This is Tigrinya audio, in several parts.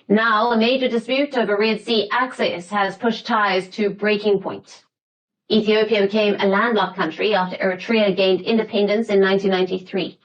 Now, a major dispute over Red Sea access has pushed ties to breaking point. Ethiopia became a landlocked country after Eritrea gained independence in nineteen ninety-three.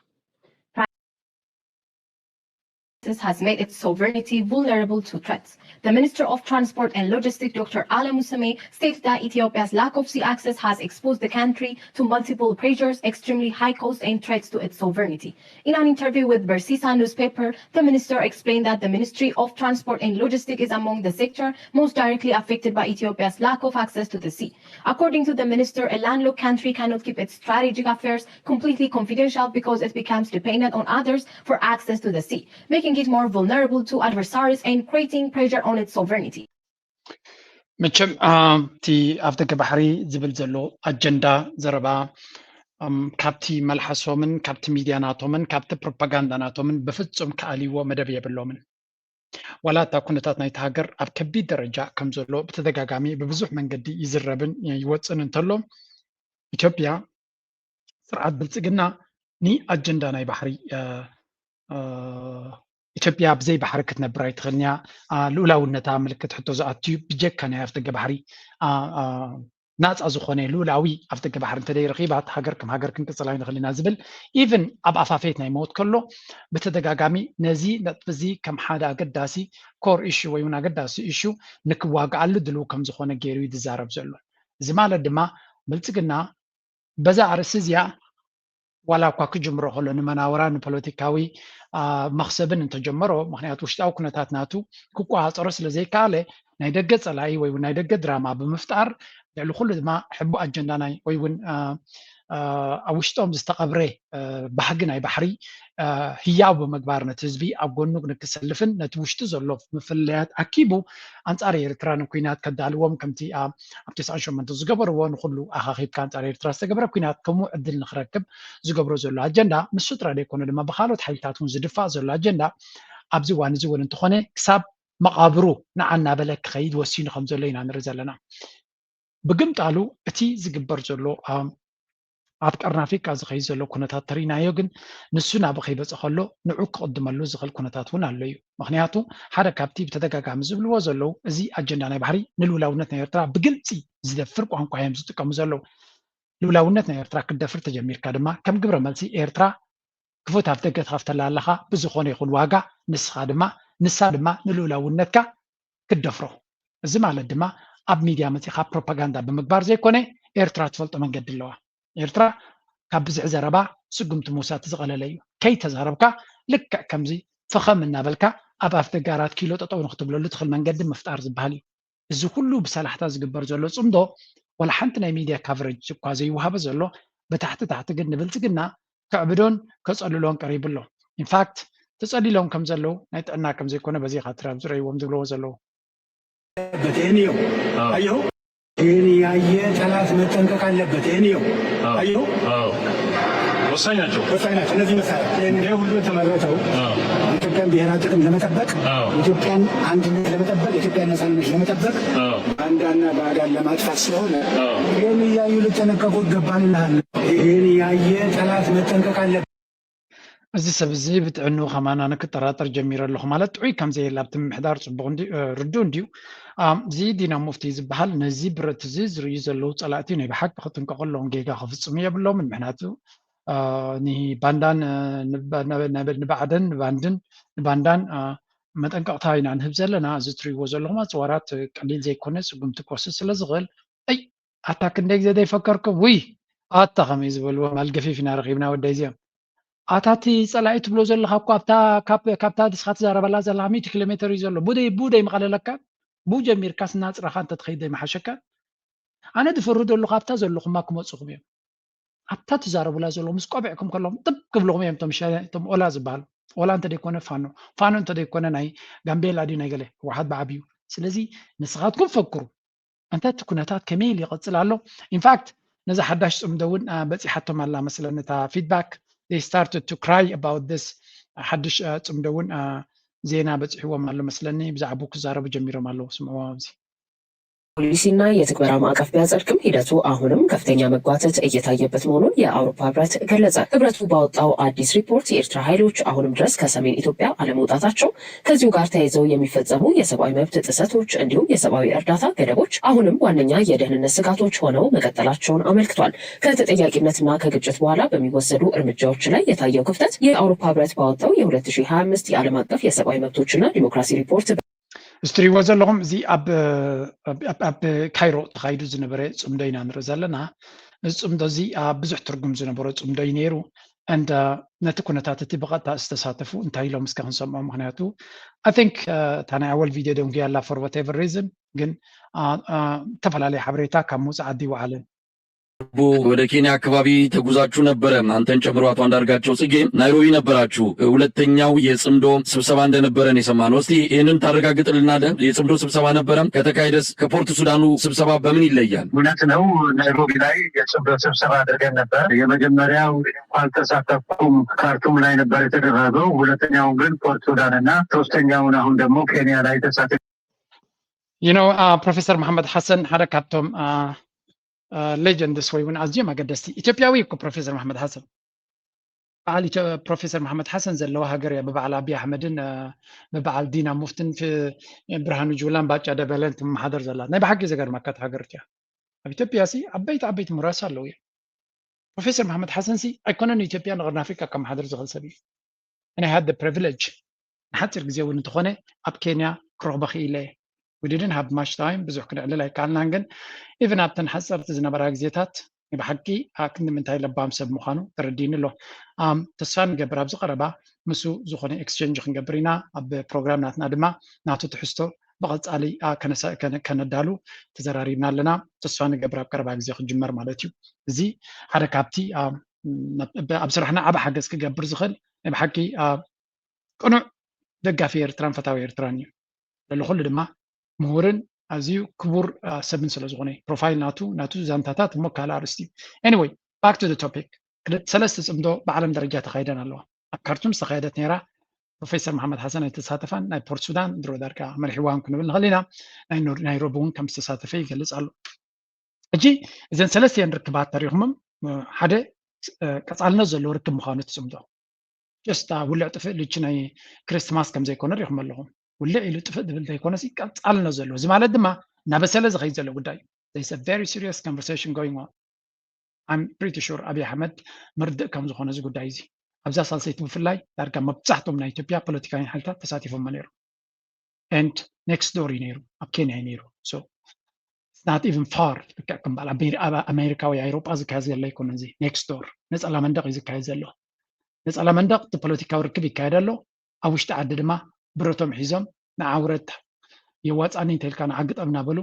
Has made its sovereignty vulnerable to threats. The Minister of Transport and Logistics, Doctor Alemu Seme, stated that Ethiopia's lack of sea access has exposed the country to multiple pressures, extremely high costs, and threats to its sovereignty. In an interview with Bersisa newspaper, the minister explained that the Ministry of Transport and Logistics is among the sector most directly affected by Ethiopia's lack of access to the sea. According to the minister, a landlocked country cannot keep its strategic affairs completely confidential because it becomes dependent on others for access to the sea, making it more vulnerable to adversaries and creating pressure on its sovereignty. መቸም እቲ ኣብ ደገ ባሕሪ ዝብል ዘሎ ኣጀንዳ ዘረባ ካብቲ መልሓሶምን ካብቲ ሚድያ ናቶምን ካብቲ ፕሮፓጋንዳ ናቶምን ብፍጹም ክኣልይዎ መደብ የብሎምን። ዋላ እታ ኩነታት ናይቲ ሃገር ኣብ ከቢድ ደረጃ ከም ዘሎ ብተደጋጋሚ ብብዙሕ መንገዲ ይዝረብን ይወፅን እንተሎ፣ ኢትዮጵያ ስርዓት ብልፅግና ንኣጀንዳ ናይ ባሕሪ ኢትዮጵያ ብዘይ ባሕሪ ክትነብር ኣይትኽእልን እያ። ልኡላውነታ ምልክት ሕቶ ዝኣቱ እዩ። ብጀካ ናይ ኣፍደገ ባሕሪ ናፃ ዝኾነ ልኡላዊ ኣፍደገ ባሕሪ እንተደይ ረኺባት ሃገር ከም ሃገር ክንቅፅል ኣይንኽእል ኢና ዝብል ኢቭን ኣብ ኣፋፌት ናይ ሞት ከሎ ብተደጋጋሚ ነዚ ነጥቢ እዚ ከም ሓደ ኣገዳሲ ኮር ኢሹ ወይ እውን ኣገዳሲ ኢሹ ንክዋግኣሉ ድልው ከም ዝኾነ ገይሩ እዩ ዝዛረብ ዘሎ። እዚ ማለት ድማ ብልፅግና በዛ ኣርእስቲ እዚኣ ዋላ እኳ ክጅምሮ ከሎ ንመናውራ ንፖለቲካዊ መኽሰብን እንተጀመሮ፣ ምክንያቱ ውሽጣዊ ኩነታት ናቱ ክቆፃፀሮ ስለዘይከኣለ ናይ ደገ ፀላኢ ወይ ናይ ደገ ድራማ ብምፍጣር ልዕሊ ኩሉ ድማ ሕቡእ ኣጀንዳ ናይ ወይ እውን ኣብ ውሽጦም ዝተቐብረ ባህጊ ናይ ባሕሪ ህያው ብምግባር ነቲ ህዝቢ ኣብ ጎኑ ንክሰልፍን ነቲ ውሽጡ ዘሎ ምፍለያት ኣኪቡ ኣንፃር ኤርትራ ንኩናት ከዳልዎም ከምቲ ኣብ ተስዓን ሸሞንተን ዝገበርዎ ንኩሉ ኣኻኺብካ ኣንፃር ኤርትራ ዝተገበረ ኩናት ከምኡ ዕድል ንክረክብ ዝገብሮ ዘሎ ኣጀንዳ ንሱ ጥራይ ዘይኮነ ድማ ብካልኦት ሓይልታት እውን ዝድፋእ ዘሎ ኣጀንዳ ኣብዚ እዋን እዚ እውን እንተኾነ ክሳብ መቓብሩ ንዓ እናበለ ክኸይድ ወሲኑ ከም ዘሎ ኢና ንርኢ ዘለና። ብግምጣሉ እቲ ዝግበር ዘሎ ኣብ ቀርኒ ኣፍሪቃ ዝኸይድ ዘሎ ኩነታት ተሪእናዮ፣ ግን ንሱ ናበ ከይበፀ ከሎ ንዑ ክቕድመሉ ዝኽእል ኩነታት እውን ኣሎ እዩ። ምክንያቱ ሓደ ካብቲ ብተደጋጋሚ ዝብልዎ ዘለዉ እዚ ኣጀንዳ ናይ ባሕሪ ንልኡላውነት ናይ ኤርትራ ብግልፂ ዝደፍር ቋንቋ እዮም ዝጥቀሙ ዘለዉ። ልኡላውነት ናይ ኤርትራ ክትደፍር ተጀሚርካ ድማ ከም ግብረ መልሲ ኤርትራ ክፉት ኣፍደገ ትኸፍተላ ኣለኻ ብዝኾነ ይኹን ዋጋ ንስኻ ድማ ንሳ ድማ ንልኡላውነትካ ክትደፍሮ። እዚ ማለት ድማ ኣብ ሚድያ መፂኻ ፕሮፓጋንዳ ብምግባር ዘይኮነ ኤርትራ ትፈልጦ መንገዲ ኣለዋ። ኤርትራ ካብ ብዝሒ ዘረባ ስጉምቲ ምውሳድ ዝቐለለ እዩ። ከይተዛረብካ ልክዕ ከምዚ ፈኸም እናበልካ ኣብ ኣፍደገ ኣራት ኪሎ ጠጠው ንክትብለሉ ትኽእል መንገዲ ምፍጣር ዝበሃል እዩ። እዚ ኩሉ ብሰላሕታ ዝግበር ዘሎ ፅምዶ ዋላ ሓንቲ ናይ ሚድያ ካቨሬጅ እኳ ዘይወሃቦ ዘሎ ብታሕቲ ታሕቲ ግን ንብልፅግና ከዕብዶን ከፀልሎን ቀሪቡ ኣሎ። ኢንፋክት ተፀሊሎም ከም ዘለዉ ናይ ጥዕና ከም ዘይኮነ በዚ ኢኻ ትራብ ዝረእይዎም ዝብለዎ ዘለዉ። ይህን ይኸው አየኸው፣ ይህን ያየ ጠላት መጠንቀቅ አለበት። ይህን ይኸው አየኸው፣ ወሳኝ ናቸው። ወሳኝ ናቸው እነዚህ መሳሪያ። ይህ ሁሉ የተመረተው የኢትዮጵያን ብሔራዊ ጥቅም ለመጠበቅ፣ የኢትዮጵያን አንድነት ለመጠበቅ፣ የኢትዮጵያን ነፃነት ለመጠበቅ፣ ባንዳና ባዕዳን ለማጥፋት ስለሆነ ይህን እያዩ ሊጠነቀቁ ይገባል እልሃለሁ። ይህን ያየ ጠላት መጠንቀቅ አለበት። እዚ ሰብ እዚ ብጥዕንኡ ከማና ንክጠራጠር ጀሚረ ኣለኹ። ማለት ጥዑይ ከም ዘየለ ኣብቲ ምምሕዳር ፅቡቕ ርዱእ እንድዩ። እዚ ዲና ሙፍቲ ዝበሃል ነዚ ብረት እዚ ዝርእዩ ዘለዉ ፀላእቲ ናይ ብሓቂ ክጥንቀቑ ኣለዎም። ጌጋ ክፍፅሙ የብሎምን። ምክንያቱ ንባንዳን ንባዕደን ንባንድን ንባንዳን መጠንቀቕታ ኢና ንህብ ዘለና። እዚ ትርእይዎ ዘለኹም ኣፅዋራት ቀሊል ዘይኮነ ስጉምቲ ክወስድ ስለ ዝኽእል፣ ኣይ ኣታ ክንደይ ግዜ ዘይፈከርኩም ውይ ኣታ ከመይ ዝበልዎ ማል ገፊፍ ኢና ረኺብና ወደይ እዚኦም ኣታ እቲ ፀላኢ ትብሎ ዘለካ እኮ ኣብታ ካብታ ንስካ ትዛረበላ ዘለካ ሚእቲ ኪሎ ሜትር እዩ ዘሎ። ቡ ደይ ቡ ደይ መቐለለካ ቡ ጀሚርካ ስናፅረካ እንተትኸይድ ደይ መሓሸካ። ኣነ ዝፈርዶ ኣለኩ ኣብታ ዘለኹማ ክመፁኹም እዮም። ኣብታ ትዛረቡላ ዘለኹ ምስ ቆቢዕኩም ከለኹም ጥብ ክብልኹም እዮም እቶም ሸ- እቶም ኦላ ዝበሃሉ። ኦላ እንተደይኮነ ፋኖ ፋኖ እንተደይኮነ ናይ ጋምቤላ ድዩ ናይ ገለ ህወሓት ብዓብዩ። ስለዚ ንስኻትኩም ፈክሩ። እንተ እቲ ኩነታት ከመይ ኢሉ ይቕጽል ኣሎ? ኢንፋክት ነዛ ሓዳሽ ጽምዶ እውን በጺሓቶም ኣላ መስለኒ እታ ፊድባክ። They started to cry about this ሓድሽ ጽምዶ እውን ዜና በጺሕዎም ኣሎ መስለኒ። ብዛዕባኡ ክዛረቡ ጀሚሮም ኣለዉ። ስምዕዎም ኣብዚ። ፖሊሲና የትግበራ ማዕቀፍ ቢያጸድቅም ሂደቱ አሁንም ከፍተኛ መጓተት እየታየበት መሆኑን የአውሮፓ ህብረት ገለጸ። ህብረቱ ባወጣው አዲስ ሪፖርት የኤርትራ ኃይሎች አሁንም ድረስ ከሰሜን ኢትዮጵያ አለመውጣታቸው፣ ከዚሁ ጋር ተያይዘው የሚፈጸሙ የሰብአዊ መብት ጥሰቶች እንዲሁም የሰብአዊ እርዳታ ገደቦች አሁንም ዋነኛ የደህንነት ስጋቶች ሆነው መቀጠላቸውን አመልክቷል። ከተጠያቂነትና ከግጭት በኋላ በሚወሰዱ እርምጃዎች ላይ የታየው ክፍተት የአውሮፓ ህብረት ባወጣው የ2025 የዓለም አቀፍ የሰብአዊ መብቶችና ዲሞክራሲ ሪፖርት እዚ ትሪእዎ ዘለኹም እዚ ኣብ ኣብ ካይሮ ተኻይዱ ዝነበረ ጽምዶ ኢና ንርኢ ዘለና። እዚ ጽምዶ እዚ ብዙሕ ትርጉም ዝነበሮ ጽምዶ እዩ ነይሩ። እንደ ነቲ ኩነታት እቲ ብቐጥታ ዝተሳተፉ እንታይ ኢሎም እስከ ክንሰምዖ፣ ምክንያቱ I think እታ ናይ ኣወል ቪድዮ ደንጉያ ኣላ for whatever reason፣ ግን ዝተፈላለዩ ሓበሬታ ካብ ምውፃእ ዓዲ ይወዓለን። ወደ ኬንያ አካባቢ ተጉዛችሁ ነበረ። አንተን ጨምሮ አቶ አንዳርጋቸው ጽጌ ናይሮቢ ነበራችሁ። ሁለተኛው የጽምዶ ስብሰባ እንደነበረ ነው የሰማነው። እስቲ ይህንን ታረጋግጥልናለህ? የጽምዶ ስብሰባ ነበረ? ከተካሄደስ ከፖርት ሱዳኑ ስብሰባ በምን ይለያል? እውነት ነው። ናይሮቢ ላይ የጽምዶ ስብሰባ አድርገን ነበር። የመጀመሪያው አልተሳተፍኩም፣ ካርቱም ላይ ነበር የተደረገው። ሁለተኛውን ግን ፖርት ሱዳን እና ሶስተኛውን አሁን ደግሞ ኬንያ ላይ ተሳተፍ you know ፕሮፌሰር መሓመድ ሓሰን ሓደ ካብቶም ሌጀንድስ ወይ እውን ኣዝዮም ኣገደስቲ ኢትዮጵያዊ እኮ ፕሮፌሰር መሓመድ ሓሰን። በዓል ፕሮፌሰር መሓመድ ሓሰን ዘለዋ ሃገር እያ ብበዓል ኣብይ ኣሕመድን ብበዓል ዲና ሙፍትን ብርሃኑ ጁላን ባጫ ደበለን ትመሓደር ዘላ። ናይ ብሓቂ ዘገርመካ ሃገር እያ። ኣብ ኢትዮጵያ ሲ ዓበይቲ ዓበይቲ ምሁራት ኣለዉ እዮም። ፕሮፌሰር መሓመድ ሓሰን ሲ ኣይኮነን ንኢትዮጵያ ንቐርኒ ኣፍሪካ ከመሓድር ዝኽእል ሰብ እዩ። And I had the privilege ንሓፂር ግዜ እውን እንተኾነ ኣብ ኬንያ ክረኽቦ ክኢለ። We didn't have much time፣ ብዙሕ ክነዕልል ኣይከኣልናን፣ ግን even ኣብተን ሓፀርቲ ዝነበራ ግዜታት ናይ ብሓቂ ክንዲ ምንታይ ለባም ሰብ ምዃኑ ተረዲእኒ ኣሎ። ተስፋ ንገብር ኣብዚ ቀረባ ምስኡ ዝኾነ ኤክስቸንጅ ክንገብር ኢና። ኣብ ፕሮግራም ናትና ድማ ናቱ ትሕዝቶ ብቐፃሊ ከነዳሉ ተዘራሪብና ኣለና። ተስፋ ንገብር ኣብ ቀረባ ግዜ ክጅመር ማለት እዩ። እዚ ሓደ ካብቲ ኣብ ስራሕና ዓቢ ሓገዝ ክገብር ዝኽእል ናይ ብሓቂ ቅኑዕ ደጋፊ ኤርትራን ፈታዊ ኤርትራን እዩ። ልዕሊ ኩሉ ድማ ምሁርን ኣዝዩ ክቡር ሰብን ስለ ዝኾነ ፕሮፋይል ናቱ ናቱ ዛንታታት እሞ ካልእ ኣርእስቲ እዩ። Anyway, back to the topic። ሰለስተ ጽምዶ ብዓለም ደረጃ ተኻይደን ኣለዋ። ኣብ ካርቱም ዝተኻየደት ነይራ። ፕሮፌሰር መሓመድ ሓሰን ኣይተሳተፋን። ናይ ፖርት ሱዳን ድሮ ዳርጋ መሪሕዋን ክንብል ንኽእል ኢና። ናይ ናይሮቢ እውን ከም ዝተሳተፈ ይገልጽ ኣሎ። ሕጂ እዘን ሰለስቲአን ርክባት ተሪኹምም ሓደ ቀጻልነት ዘለዎ ርክብ ምዃኑ ትጽምዶ። ጀስታ ውልዕ ጥፍእ ልቺ ናይ ክርስትማስ ከም ዘይኮነ ሪኹም ኣለኹም። ውልዕ ኢሉ ጥፍእ ዝብል ዘይኮነሲ ቀጻልነት ዘለዎ፣ እዚ ማለት ድማ እናበሰለ ዝኸይድ ዘሎ ጉዳይ እዩ። There's a very serious conversation going on። I'm pretty sure ኣብይ ኣሕመድ ምርድእ ከም ዝኾነ እዚ ጉዳይ እዚ ኣብዛ ሳልሰይቲ ብፍላይ ዳርጋ መብዛሕትኦም ናይ ኢትዮጵያ ፖለቲካውያን ሓይልታት ተሳቲፎሞ ነይሮም። And next door እዩ ነይሩ፣ ኣብ ኬንያ እዩ ነይሩ። So it's not even far። ልክዕ ከም በዓል ኣብ ኣሜሪካ ወይ ኣውሮጳ ዝካየድ ዘሎ ኣይኮነን። እዚ next door ነጸላ መንደቕ እዩ ዝካየድ ዘሎ። ነጸላ መንደቕ እቲ ፖለቲካዊ ርክብ ይካየድ ኣሎ። ኣብ ውሽጢ ዓዲ ድማ ብረቶም ሒዞም ንዓውረት የዋጻኒ እንተልካ ንዓግጠም እናበሉ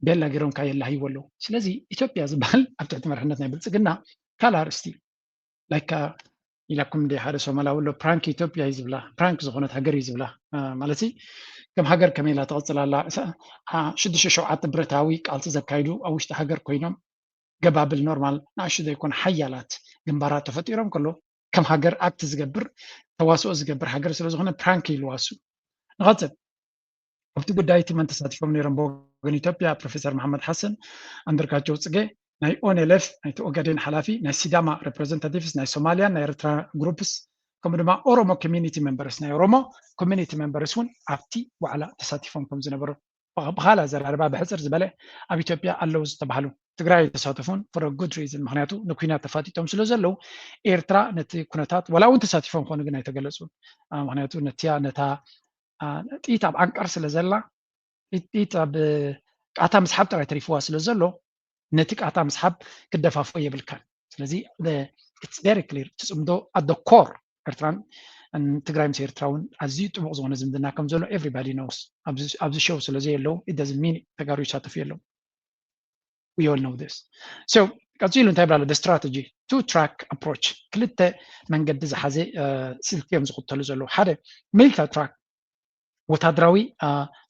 ቤላ ገይሮም ካየላህይዎ ኣለዉ። ስለዚ ኢትዮጵያ ዝበሃል ኣብ ትሕቲ መርሕነት ናይ ብልጽግና ካልእ ኣርእስቲ እዩ። ላይካ ኢላኩም እንደ ሓደ ሶማላዊ ኣሎ ፕራንክ ኢትዮጵያ እዩ ዝብላ፣ ፕራንክ ዝኾነት ሃገር እዩ ዝብላ። ማለት ከም ሃገር ከመይ ኢላ ትቕጽል ኣላ? ሽዱሽተ ሸውዓተ ብረታዊ ቃልሲ ዘካይዱ ኣብ ውሽጢ ሃገር ኮይኖም ገባብል ኖርማል ንኣሽቱ ዘይኮኑ ሓያላት ግንባራት ተፈጢሮም ከሎ ከም ሃገር ኣክት ዝገብር ተዋስኦ ዝገብር ሃገር ስለ ዝኾነ ፕራንክ ኢልዋ እሱ። ንቐጽል። ኣብቲ ጉዳይ እቲ መን ተሳቲፎም ነይሮም ብወገን ኢትዮጵያ ፕሮፌሰር መሓመድ ሓሰን፣ ኣንደርጋቸው ጽጌ ናይ ኦኔሌፍ ናይቲ ኦጋዴን ሓላፊ፣ ናይ ሲዳማ ሬፕሬዘንታቲቭስ፣ ናይ ሶማሊያን ናይ ኤርትራ ግሩፕስ ከምኡ ድማ ኦሮሞ ኮሚኒቲ ሜምበርስ ናይ ኦሮሞ ኮሚኒቲ ሜምበርስ እውን ኣብቲ ዋዕላ ተሳቲፎም ከም ዝነበሩ ብኻላ ዘራርባ ብሕፅር ዝበለ ኣብ ኢትዮጵያ ኣለዉ ዝተባህሉ ትግራይ ተሳተፉን for a good reason ምክንያቱ ንኩናት ተፋጢጦም ስለ ዘለዉ ኤርትራ ነቲ ኩነታት ዋላ እውን ተሳቲፎም ኮኑ ግን ኣይተገለፁን ምክንያቱ ነቲያ ነታ ጥይት ኣብ ዓንቀር ስለ ዘላ ጥይት ኣብ ቃታ ምስሓብ ጥራይ ተሪፍዋ ስለ ዘሎ ነቲ ቃታ ምስሓብ ክደፋፍኦ የብልካን ስለዚ it's very clear ትፅምዶ at the core ኤርትራን ትግራይ ምስ ኤርትራ እውን ኣዝዩ ጥቡቕ ዝኾነ ዝምድና ከም ዘሎ everybody knows ኣብዚ ሸው ስለ ዘየለዉ it doesn't mean ተጋሩ ይሳተፉ የለዉ we all know this so ቀፂሉ እንታይ ብላለ the strategy two track approach ክልተ መንገዲ ዝሓዘ ስልቲ እዮም ዝኽተሉ ዘለዉ ሓደ military track ወታደራዊ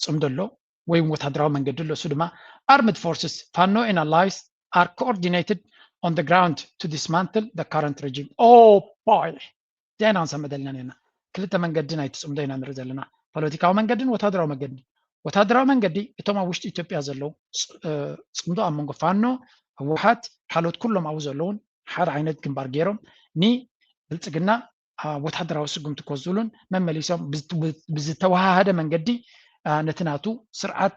ፅምዶ ኣሎ ወይም ወታደራዊ መንገዲ ኣሎ እሱ ድማ armed forces ፋኖ and allies are coordinated on the ground to dismantle the current regime oh boy ዜና ክንሰምዕ ደሊና ነና ክልተ መንገዲ ናይቲ ፅምዶ ኢና ንርኢ ዘለና ፖለቲካዊ መንገድን ወታደራዊ መንገድን ወታደራዊ መንገዲ እቶም ኣብ ውሽጢ ኢትዮጵያ ዘለዉ ጽምዶ ኣብ መንጎ ፋኖ፣ ህወሓት፣ ካልኦት ኩሎም ኣብኡ ዘለውን ሓደ ዓይነት ግንባር ገይሮም ንብልፅግና ወታደራዊ ስጉምቲ ክወስዱሉን መመሊሶም ብዝተወሃሃደ መንገዲ ነቲ ናቱ ስርዓት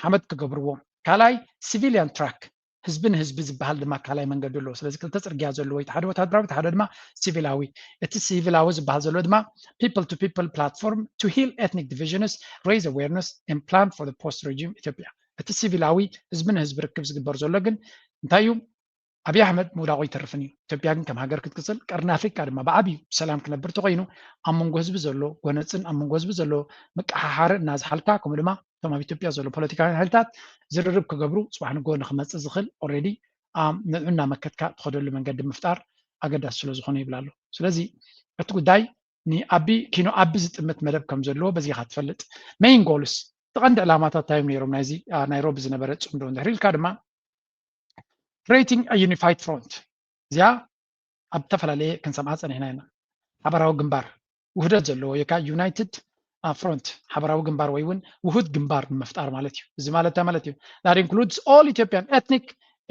ሓመድ ክገብርዎ። ካልኣይ civilian track ህዝቢ ንህዝቢ ዝበሃል ድማ ካልኣይ መንገዲ ኣለዎ። ስለዚ ክልተ ፅርግያ ዘለዎ እቲ ሓደ ወታደራዊ እቲ ሓደ ድማ ሲቪላዊ። እቲ ሲቪላዊ ዝበሃል ዘሎ ድማ people to people platform to heal ethnic divisions, raise awareness and plan for the post regime ኢትዮጵያ። እቲ ሲቪላዊ ህዝቢ ንህዝቢ ርክብ ዝግበር ዘሎ ግን እንታይ እዩ? ኣብይ ኣሕመድ ምውዳቑ ይተርፍን እዩ። ኢትዮጵያ ግን ከም ሃገር ክትቅፅል፣ ቀርኒ ኣፍሪካ ድማ ብዓብዩ ብሰላም ክነብር ተኮይኑ ኣብ መንጎ ህዝቢ ዘሎ ጎነፅን ኣብ መንጎ ህዝቢ ዘሎ ምቅሓሓርን እናዝሓልካ ከምኡ ድማ እቶም ኣብ ኢትዮጵያ ዘሎ ፖለቲካውያን ሓይልታት ዝርርብ ክገብሩ ፅባሕ ንግሆ ንክመፅእ ዝኽእል already ንዑ እናመከትካ ትኸደሉ መንገዲ ምፍጣር ኣገዳሲ ስለ ዝኾነ ይብል ኣሎ። ስለዚ እቲ ጉዳይ ንኣቢ ኪኖ ኣቢ ዝጥምት መደብ ከም ዘለዎ በዚኻ ትፈልጥ። Main goals እቲ ቀንዲ ዕላማታት እንታይ እዮም ነይሮም ናይዚ ናይሮቢ ዝነበረ ፅምዶ እንድሕር ኢልካ ድማ creating a unified front እዚኣ ኣብ ዝተፈላለየ ክንሰምዓ ፀኒሕና ኢና። ሓበራዊ ግንባር ውህደት ዘለዎ ወይ ከዓ united front ሓበራዊ ግንባር ወይ እውን ውሁድ ግንባር ንምፍጣር ማለት እዩ። እዚ ማለት እንታይ ማለት እዩ? That includes all Ethiopian ethnic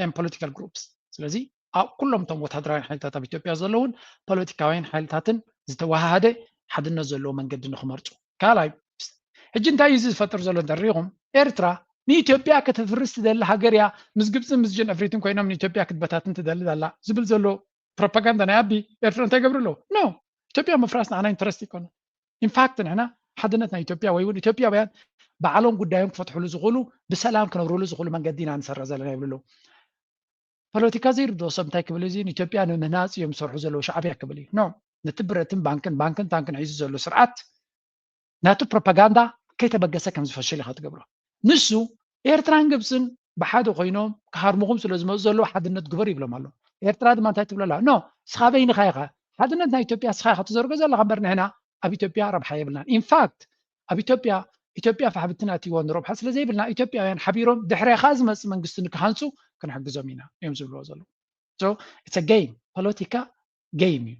and political groups። ስለዚ ኣብ ኩሎም እቶም ወታደራውያን ሓይልታት ኣብ ኢትዮጵያ ዘለውን ፖለቲካውያን ሓይልታትን ዝተወሃሃደ ሓድነት ዘለዎ መንገዲ ንክመርፁ። ካልኣይ ሕጂ እንታይ እዩ እዚ ዝፈጥር ዘሎ እንተሪኢኹም ኤርትራ ንኢትዮጵያ ከተፍርስ ትደሊ ሃገር እያ፣ ምስ ግብፂ ምስ ጅን ኣፍሪትን ኮይኖም ንኢትዮጵያ ክትበታትን ትደሊ ኣላ ዝብል ዘሎ ፕሮፓጋንዳ ናይ ኣቢ ኤርትራ እንታይ ገብሩ ኣለዉ? No። ኢትዮጵያ ምፍራስ ንዓና interest ይኮነ። In fact ንሕና ሓድነት ናይ ኢትዮጵያ ወይ እውን ኢትዮጵያውያን ባዕሎም ጉዳዮም ክፈትሕሉ ዝኽእሉ ብሰላም ክነብርሉ ዝኽእሉ መንገዲ ኢና ንሰርሕ ዘለና ይብሉ ኣለዉ። ፖለቲካ ዘይርድኦ ሰብ እንታይ ክብል እዚ ንኢትዮጵያ ንምህናፅ እዮም ዝሰርሑ ዘለዉ ሻዕብያ ክብል እዩ። No። ነቲ ብረትን ባንክን ባንክን ታንክን ሒዙ ዘሎ ስርዓት ናቱ ፕሮፓጋንዳ ከይተበገሰ ከም ዝፈሽል ኢኻ ትገብሮ። ንሱ ኤርትራን ግብፅን ብሓደ ኮይኖም ክሃርሙኹም ስለ ዝመፁ ዘለዉ ሓድነት ግበር ይብሎም ኣሎ። ኤርትራ ድማ እንታይ ትብለላ? No። ስኻ በይንኻ ኢኻ ሓድነት ናይ ኢትዮጵያ ስኻ ኢኻ ትዘርጎ ዘለኻ እምበር ንሕና ኣብ ኢትዮጵያ ረብሓ የብልናን። In fact ኣብ ኢትዮጵያ ኢትዮጵያ ፋሕብትን ኣትይዎ ንረብሓ ስለ ዘይብልና ኢትዮጵያውያን ሓቢሮም ድሕሬኻ ዝመፅእ መንግስቲ ንክሃንፁ ክንሕግዞም ኢና እዮም ዝብልዎ ዘለዉ። So it's a game። ፖለቲካ game እዩ።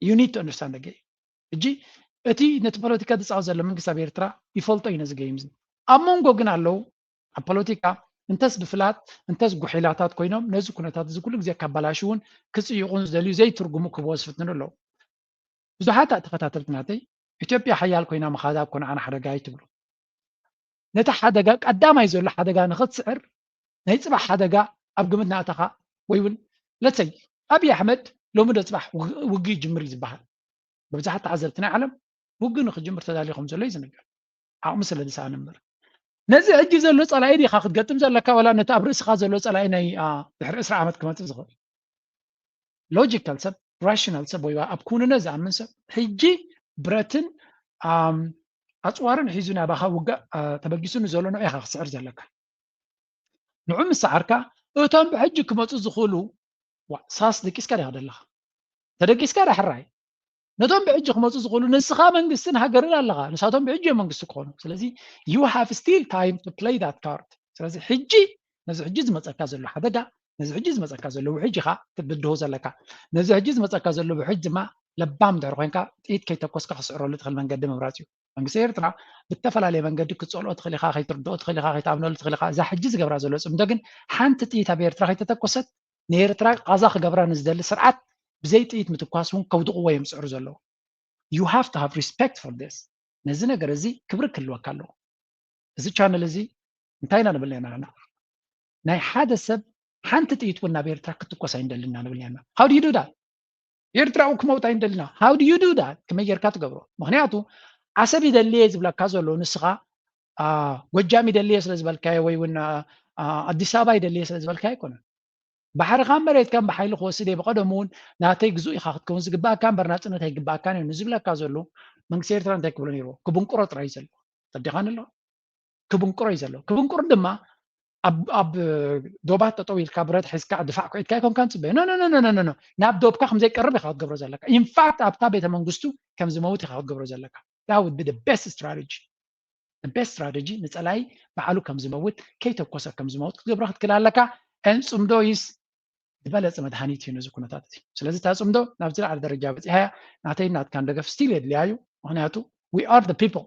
You need to understand the game። ሕጂ እቲ ነቲ ፖለቲካ ዝፃወት ዘሎ መንግስቲ ኣብ ኤርትራ ይፈልጦ እዩ ነዚ game እዚ። ኣብ መንጎ ግን ኣለዉ ኣብ ፖለቲካ እንተስ ብፍላት እንተስ ጉሒላታት ኮይኖም ነዚ ኩነታት እዚ ኩሉ ግዜ ካባላሽውን ክፅይቑን ዝደልዩ ዘይትርጉሙ ክህብዎ ዝፍትኑ ኣለዉ። ብዙሓት ተኸታተልቲ ናተይ ኢትዮጵያ ሓያል ኮይና ምኻዳ እኮ ንዓና ሓደጋ እዩ ትብሉ። ነቲ ሓደጋ ቀዳማይ ዘሎ ሓደጋ ንኽትስዕር ናይ ፅባሕ ሓደጋ ኣብ ግምት ናእተኻ ወይ እውን let's say ኣብይ ኣሕመድ ሎሚ ዶ ፅባሕ ውግእ ይጅምር እዩ ዝበሃል። ብብዙሓት ተዓዘብቲ ናይ ዓለም ውግእ ንክጅምር ተዳልዩ ከም ዘሎ እዩ ዝንገር። ዓቕሚ ስለ ዝሰኣነ እምበር ነዚ ሕጂ ዘሎ ፀላኢ ዲኻ ክትገጥም ዘለካ ዋላ ነቲ ኣብ ርእስኻ ዘሎ ፀላኢ ናይ ድሕሪ ዕስራ ዓመት ክመፅእ ዝኽእል? Logical ሰብ rational ሰብ ወይ ኣብ ክውንነት ዝኣምን ሰብ ሕጂ ብረትን ኣፅዋርን ሒዙ ናባኻ ውጋእ ተበጊሱ ንዘሎ ንዑ ኢኻ ክትስዕር ዘለካ። ንዑ ምስ ሰዓርካ እቶም ብሕጂ ክመፁ ዝኽእሉ ሳስ ደቂስካ ዲኻ ዘለኻ? ተደቂስካ ዳ ሕራይ ነቶም ብሕጂ ክመፁ ዝኽእሉ ንስኻ መንግስትን ሃገርን ኣለኻ። ንሳቶም ብሕጂ እዮም መንግስቲ ክኾኑ። ስለዚ you have still time to play that card። ስለዚ ሕጂ ነዚ ሕጂ ዝመፀካ ዘሎ ሓደጋ ነዚ ሕጂ ዝመፀካ ዘሎ ውሕጅ ኢኻ ትብድሆ ዘለካ። ነዚ ሕጂ ዝመፀካ ዘሎ ውሕጅ ድማ ለባም ድሕሪ ኮይንካ ጥይት ከይተኮስካ ክስዕረሉ ትኽእል መንገዲ ምምራፅ እዩ። መንግስቲ ኤርትራ ብተፈላለየ መንገዲ ክትፀልኦ ትኽእል ኢኻ፣ ከይትርድኦ ትኽእል ኢኻ፣ ከይትኣምነሉ ትኽእል ኢኻ። እዛ ሕጂ ዝገብራ ዘሎ ፅምዶ ግን ሓንቲ ጥይት ኣብ ኤርትራ ከይተተኮሰት ንኤርትራ ቃዛ ክገብራ ንዝደሊ ስርዓት ብዘይ ጥይት ምትኳስ እውን ከውድቕዎ እዮም ዝፅዕሩ ዘለዉ። You have to have respect for this። ነዚ ነገር እዚ ክብሪ ክህልወካ ኣለዎ። እዚ ቻነል እዚ እንታይ ኢና ንብል ነና? ናይ ሓደ ሰብ ሓንቲ ጥይት እውን ናብ ኤርትራ ክትኮስ ኣይንደልና ንብል ነና። How do you do that? ኤርትራ ክመውት ኣይንደልና። How do you do that? ከመይ ጌርካ ትገብሮ? ምክንያቱ ዓሰብ ይደልየ ዝብለካ ዘሎ ንስኻ ጎጃም ይደልየ ስለ ዝበልካዮ ወይ እውን ኣዲስ ኣበባ ይደልየ ስለ ዝበልካዮ ኣይኮነን። ባሕርኻን መሬትካን ብሓይሊ ክወስድ እየ ብቐደሙ እውን ናተይ ግዙእ ኢኻ ክትከውን ዝግባእካ እምበር ናፅነት ኣይግባእካን እዩ ንዝብለካ ዘሎ መንግስቲ ኤርትራ እንታይ ክብሎ ነይርዎ? ክብንቅሮ ጥራይ እዩ ዘለዎ። ተዲኻን ኣሎ ክብንቅሮ እዩ ዘሎ። ክብንቅሩ ድማ ኣብ ዶባት ጠጠው ኢልካ ብረት ሒዝካ ድፋዕ ኩዒትካ ኣይኮንካን ፅበዮ። ኖ ኖ ናብ ዶብካ ከምዘይቀርብ ኢኻ ክትገብሮ ዘለካ። ኢንፋክት ኣብታ ቤተ መንግስቱ ከም ዝመውት ኢኻ ክትገብሮ ዘለካ። That would be the best strategy። The best strategy ንፀላኢ ባዕሉ ከም ዝመውት ከይተኮሰ ከም ዝመውት ክትገብሮ ክትክእል ኣለካ። And ፅምዶ is ዝበለፀ መድሃኒት እዩ ነዚ ኩነታት እዚ። ስለዚ እታ ፅምዶ ናብዚ ላዕሊ ደረጃ በፂሓያ ናተይ ናትካን ደገፍ ስቲል የድልያ እዩ። ምክንያቱ we are the people።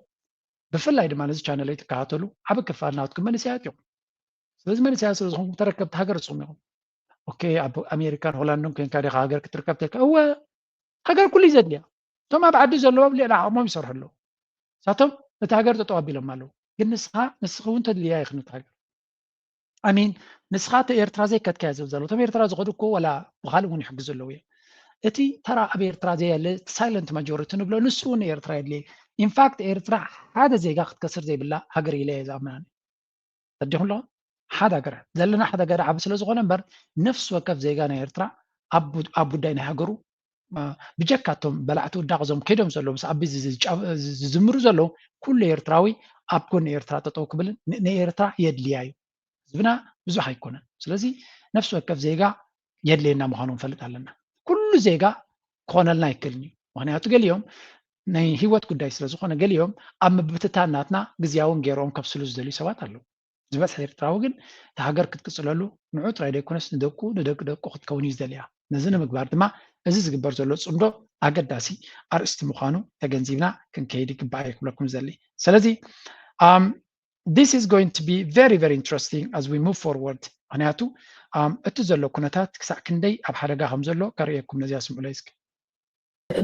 ብፍላይ ድማ ነዚ ቻነለይ ትከታተሉ ዓቢ ክፋል ናትኩም መንእሰያት ኢኹም። ስለዚ መንእሰያት ስለ ዝኾንኩም ተረከብቲ ሃገር ንስኹም ኢኹም። ኦኬ፣ ኣብ ኣሜሪካን ሆላንድን ኮንካ ዲኻ ሃገር ክትርከብ ተልካ? እወ፣ ሃገር ኩሉ እዩ ዘድልያ። እቶም ኣብ ዓዲ ዘለዎም ልዕሊ ዓቕሞም ይሰርሑ ኣለዉ። ንሳቶም ነቲ ሃገር ጠጠው ኣቢሎም ኣለዉ። ግን ንስኻ ንስኺ እውን ተድልያ ኢኺ ነቲ ሃገር። ኣሚን፣ ንስኻ እቲ ኤርትራ ዘይከድካዮ ዝብል ዘሎ። እቶም ኤርትራ ዝኸዱ እኮ ዋላ ብኻልእ እውን ይሕግዙ ኣለዉ እዮም። እቲ ተራ ኣብ ኤርትራ ዘየለ ሳይለንት ማጆሪቲ ንብሎ ንሱ እውን ኤርትራ የድልየ። ኢንፋክት ኤርትራ ሓደ ዜጋ ክትከስር ዘይብላ ሃገር ኢለ እየ ዝኣምን። ተዲኹም ኣለኹም ሓደ ሃገር ዘለና ሓደ ሃገር ዓቢ ስለ ዝኾነ እምበር ነፍሲ ወከፍ ዜጋ ናይ ኤርትራ ኣብ ጉዳይ ናይ ሃገሩ ብጀካ እቶም በላዕቲ ውዳቕ እዞም ከይዶም ዘለዉ ምስ ኣቢ ዝዝምሩ ዘለዉ ኩሉ ኤርትራዊ ኣብ ጎኒ ኤርትራ ጠጠው ክብልን ንኤርትራ የድልያ እዩ ዝብና ብዙሕ ኣይኮነን። ስለዚ ነፍሲ ወከፍ ዜጋ የድልየና ምዃኑ ክንፈልጥ ኣለና። ኩሉ ዜጋ ክኾነልና ኣይክእልን እዩ። ምክንያቱ ገሊኦም ናይ ህይወት ጉዳይ ስለ ዝኾነ ገሊኦም ኣብ ምብትታን ናትና ግዝያውን ገይሮም ከብስሉ ዝደልዩ ሰባት ኣለዉ። ዝበዝሐ ኤርትራዊ ግን እቲ ሃገር ክትቅፅለሉ ንዑ ጥራይ ዘይኮነስ ንደቁ ንደቂ ደቁ ክትከውን እዩ ዝደልያ። ነዚ ንምግባር ድማ እዚ ዝግበር ዘሎ ፅምዶ ኣገዳሲ ኣርእስቲ ምዃኑ ተገንዚብና ክንከይድ ይግባእ እየ ክብለኩም ዝደሊ። ስለዚ this is going to be very very interesting as we move forward። ምክንያቱ እቲ ዘሎ ኩነታት ክሳዕ ክንደይ ኣብ ሓደጋ ከም ዘሎ ከርእየኩም ነዚኣ ስምዑለይ እስኪ።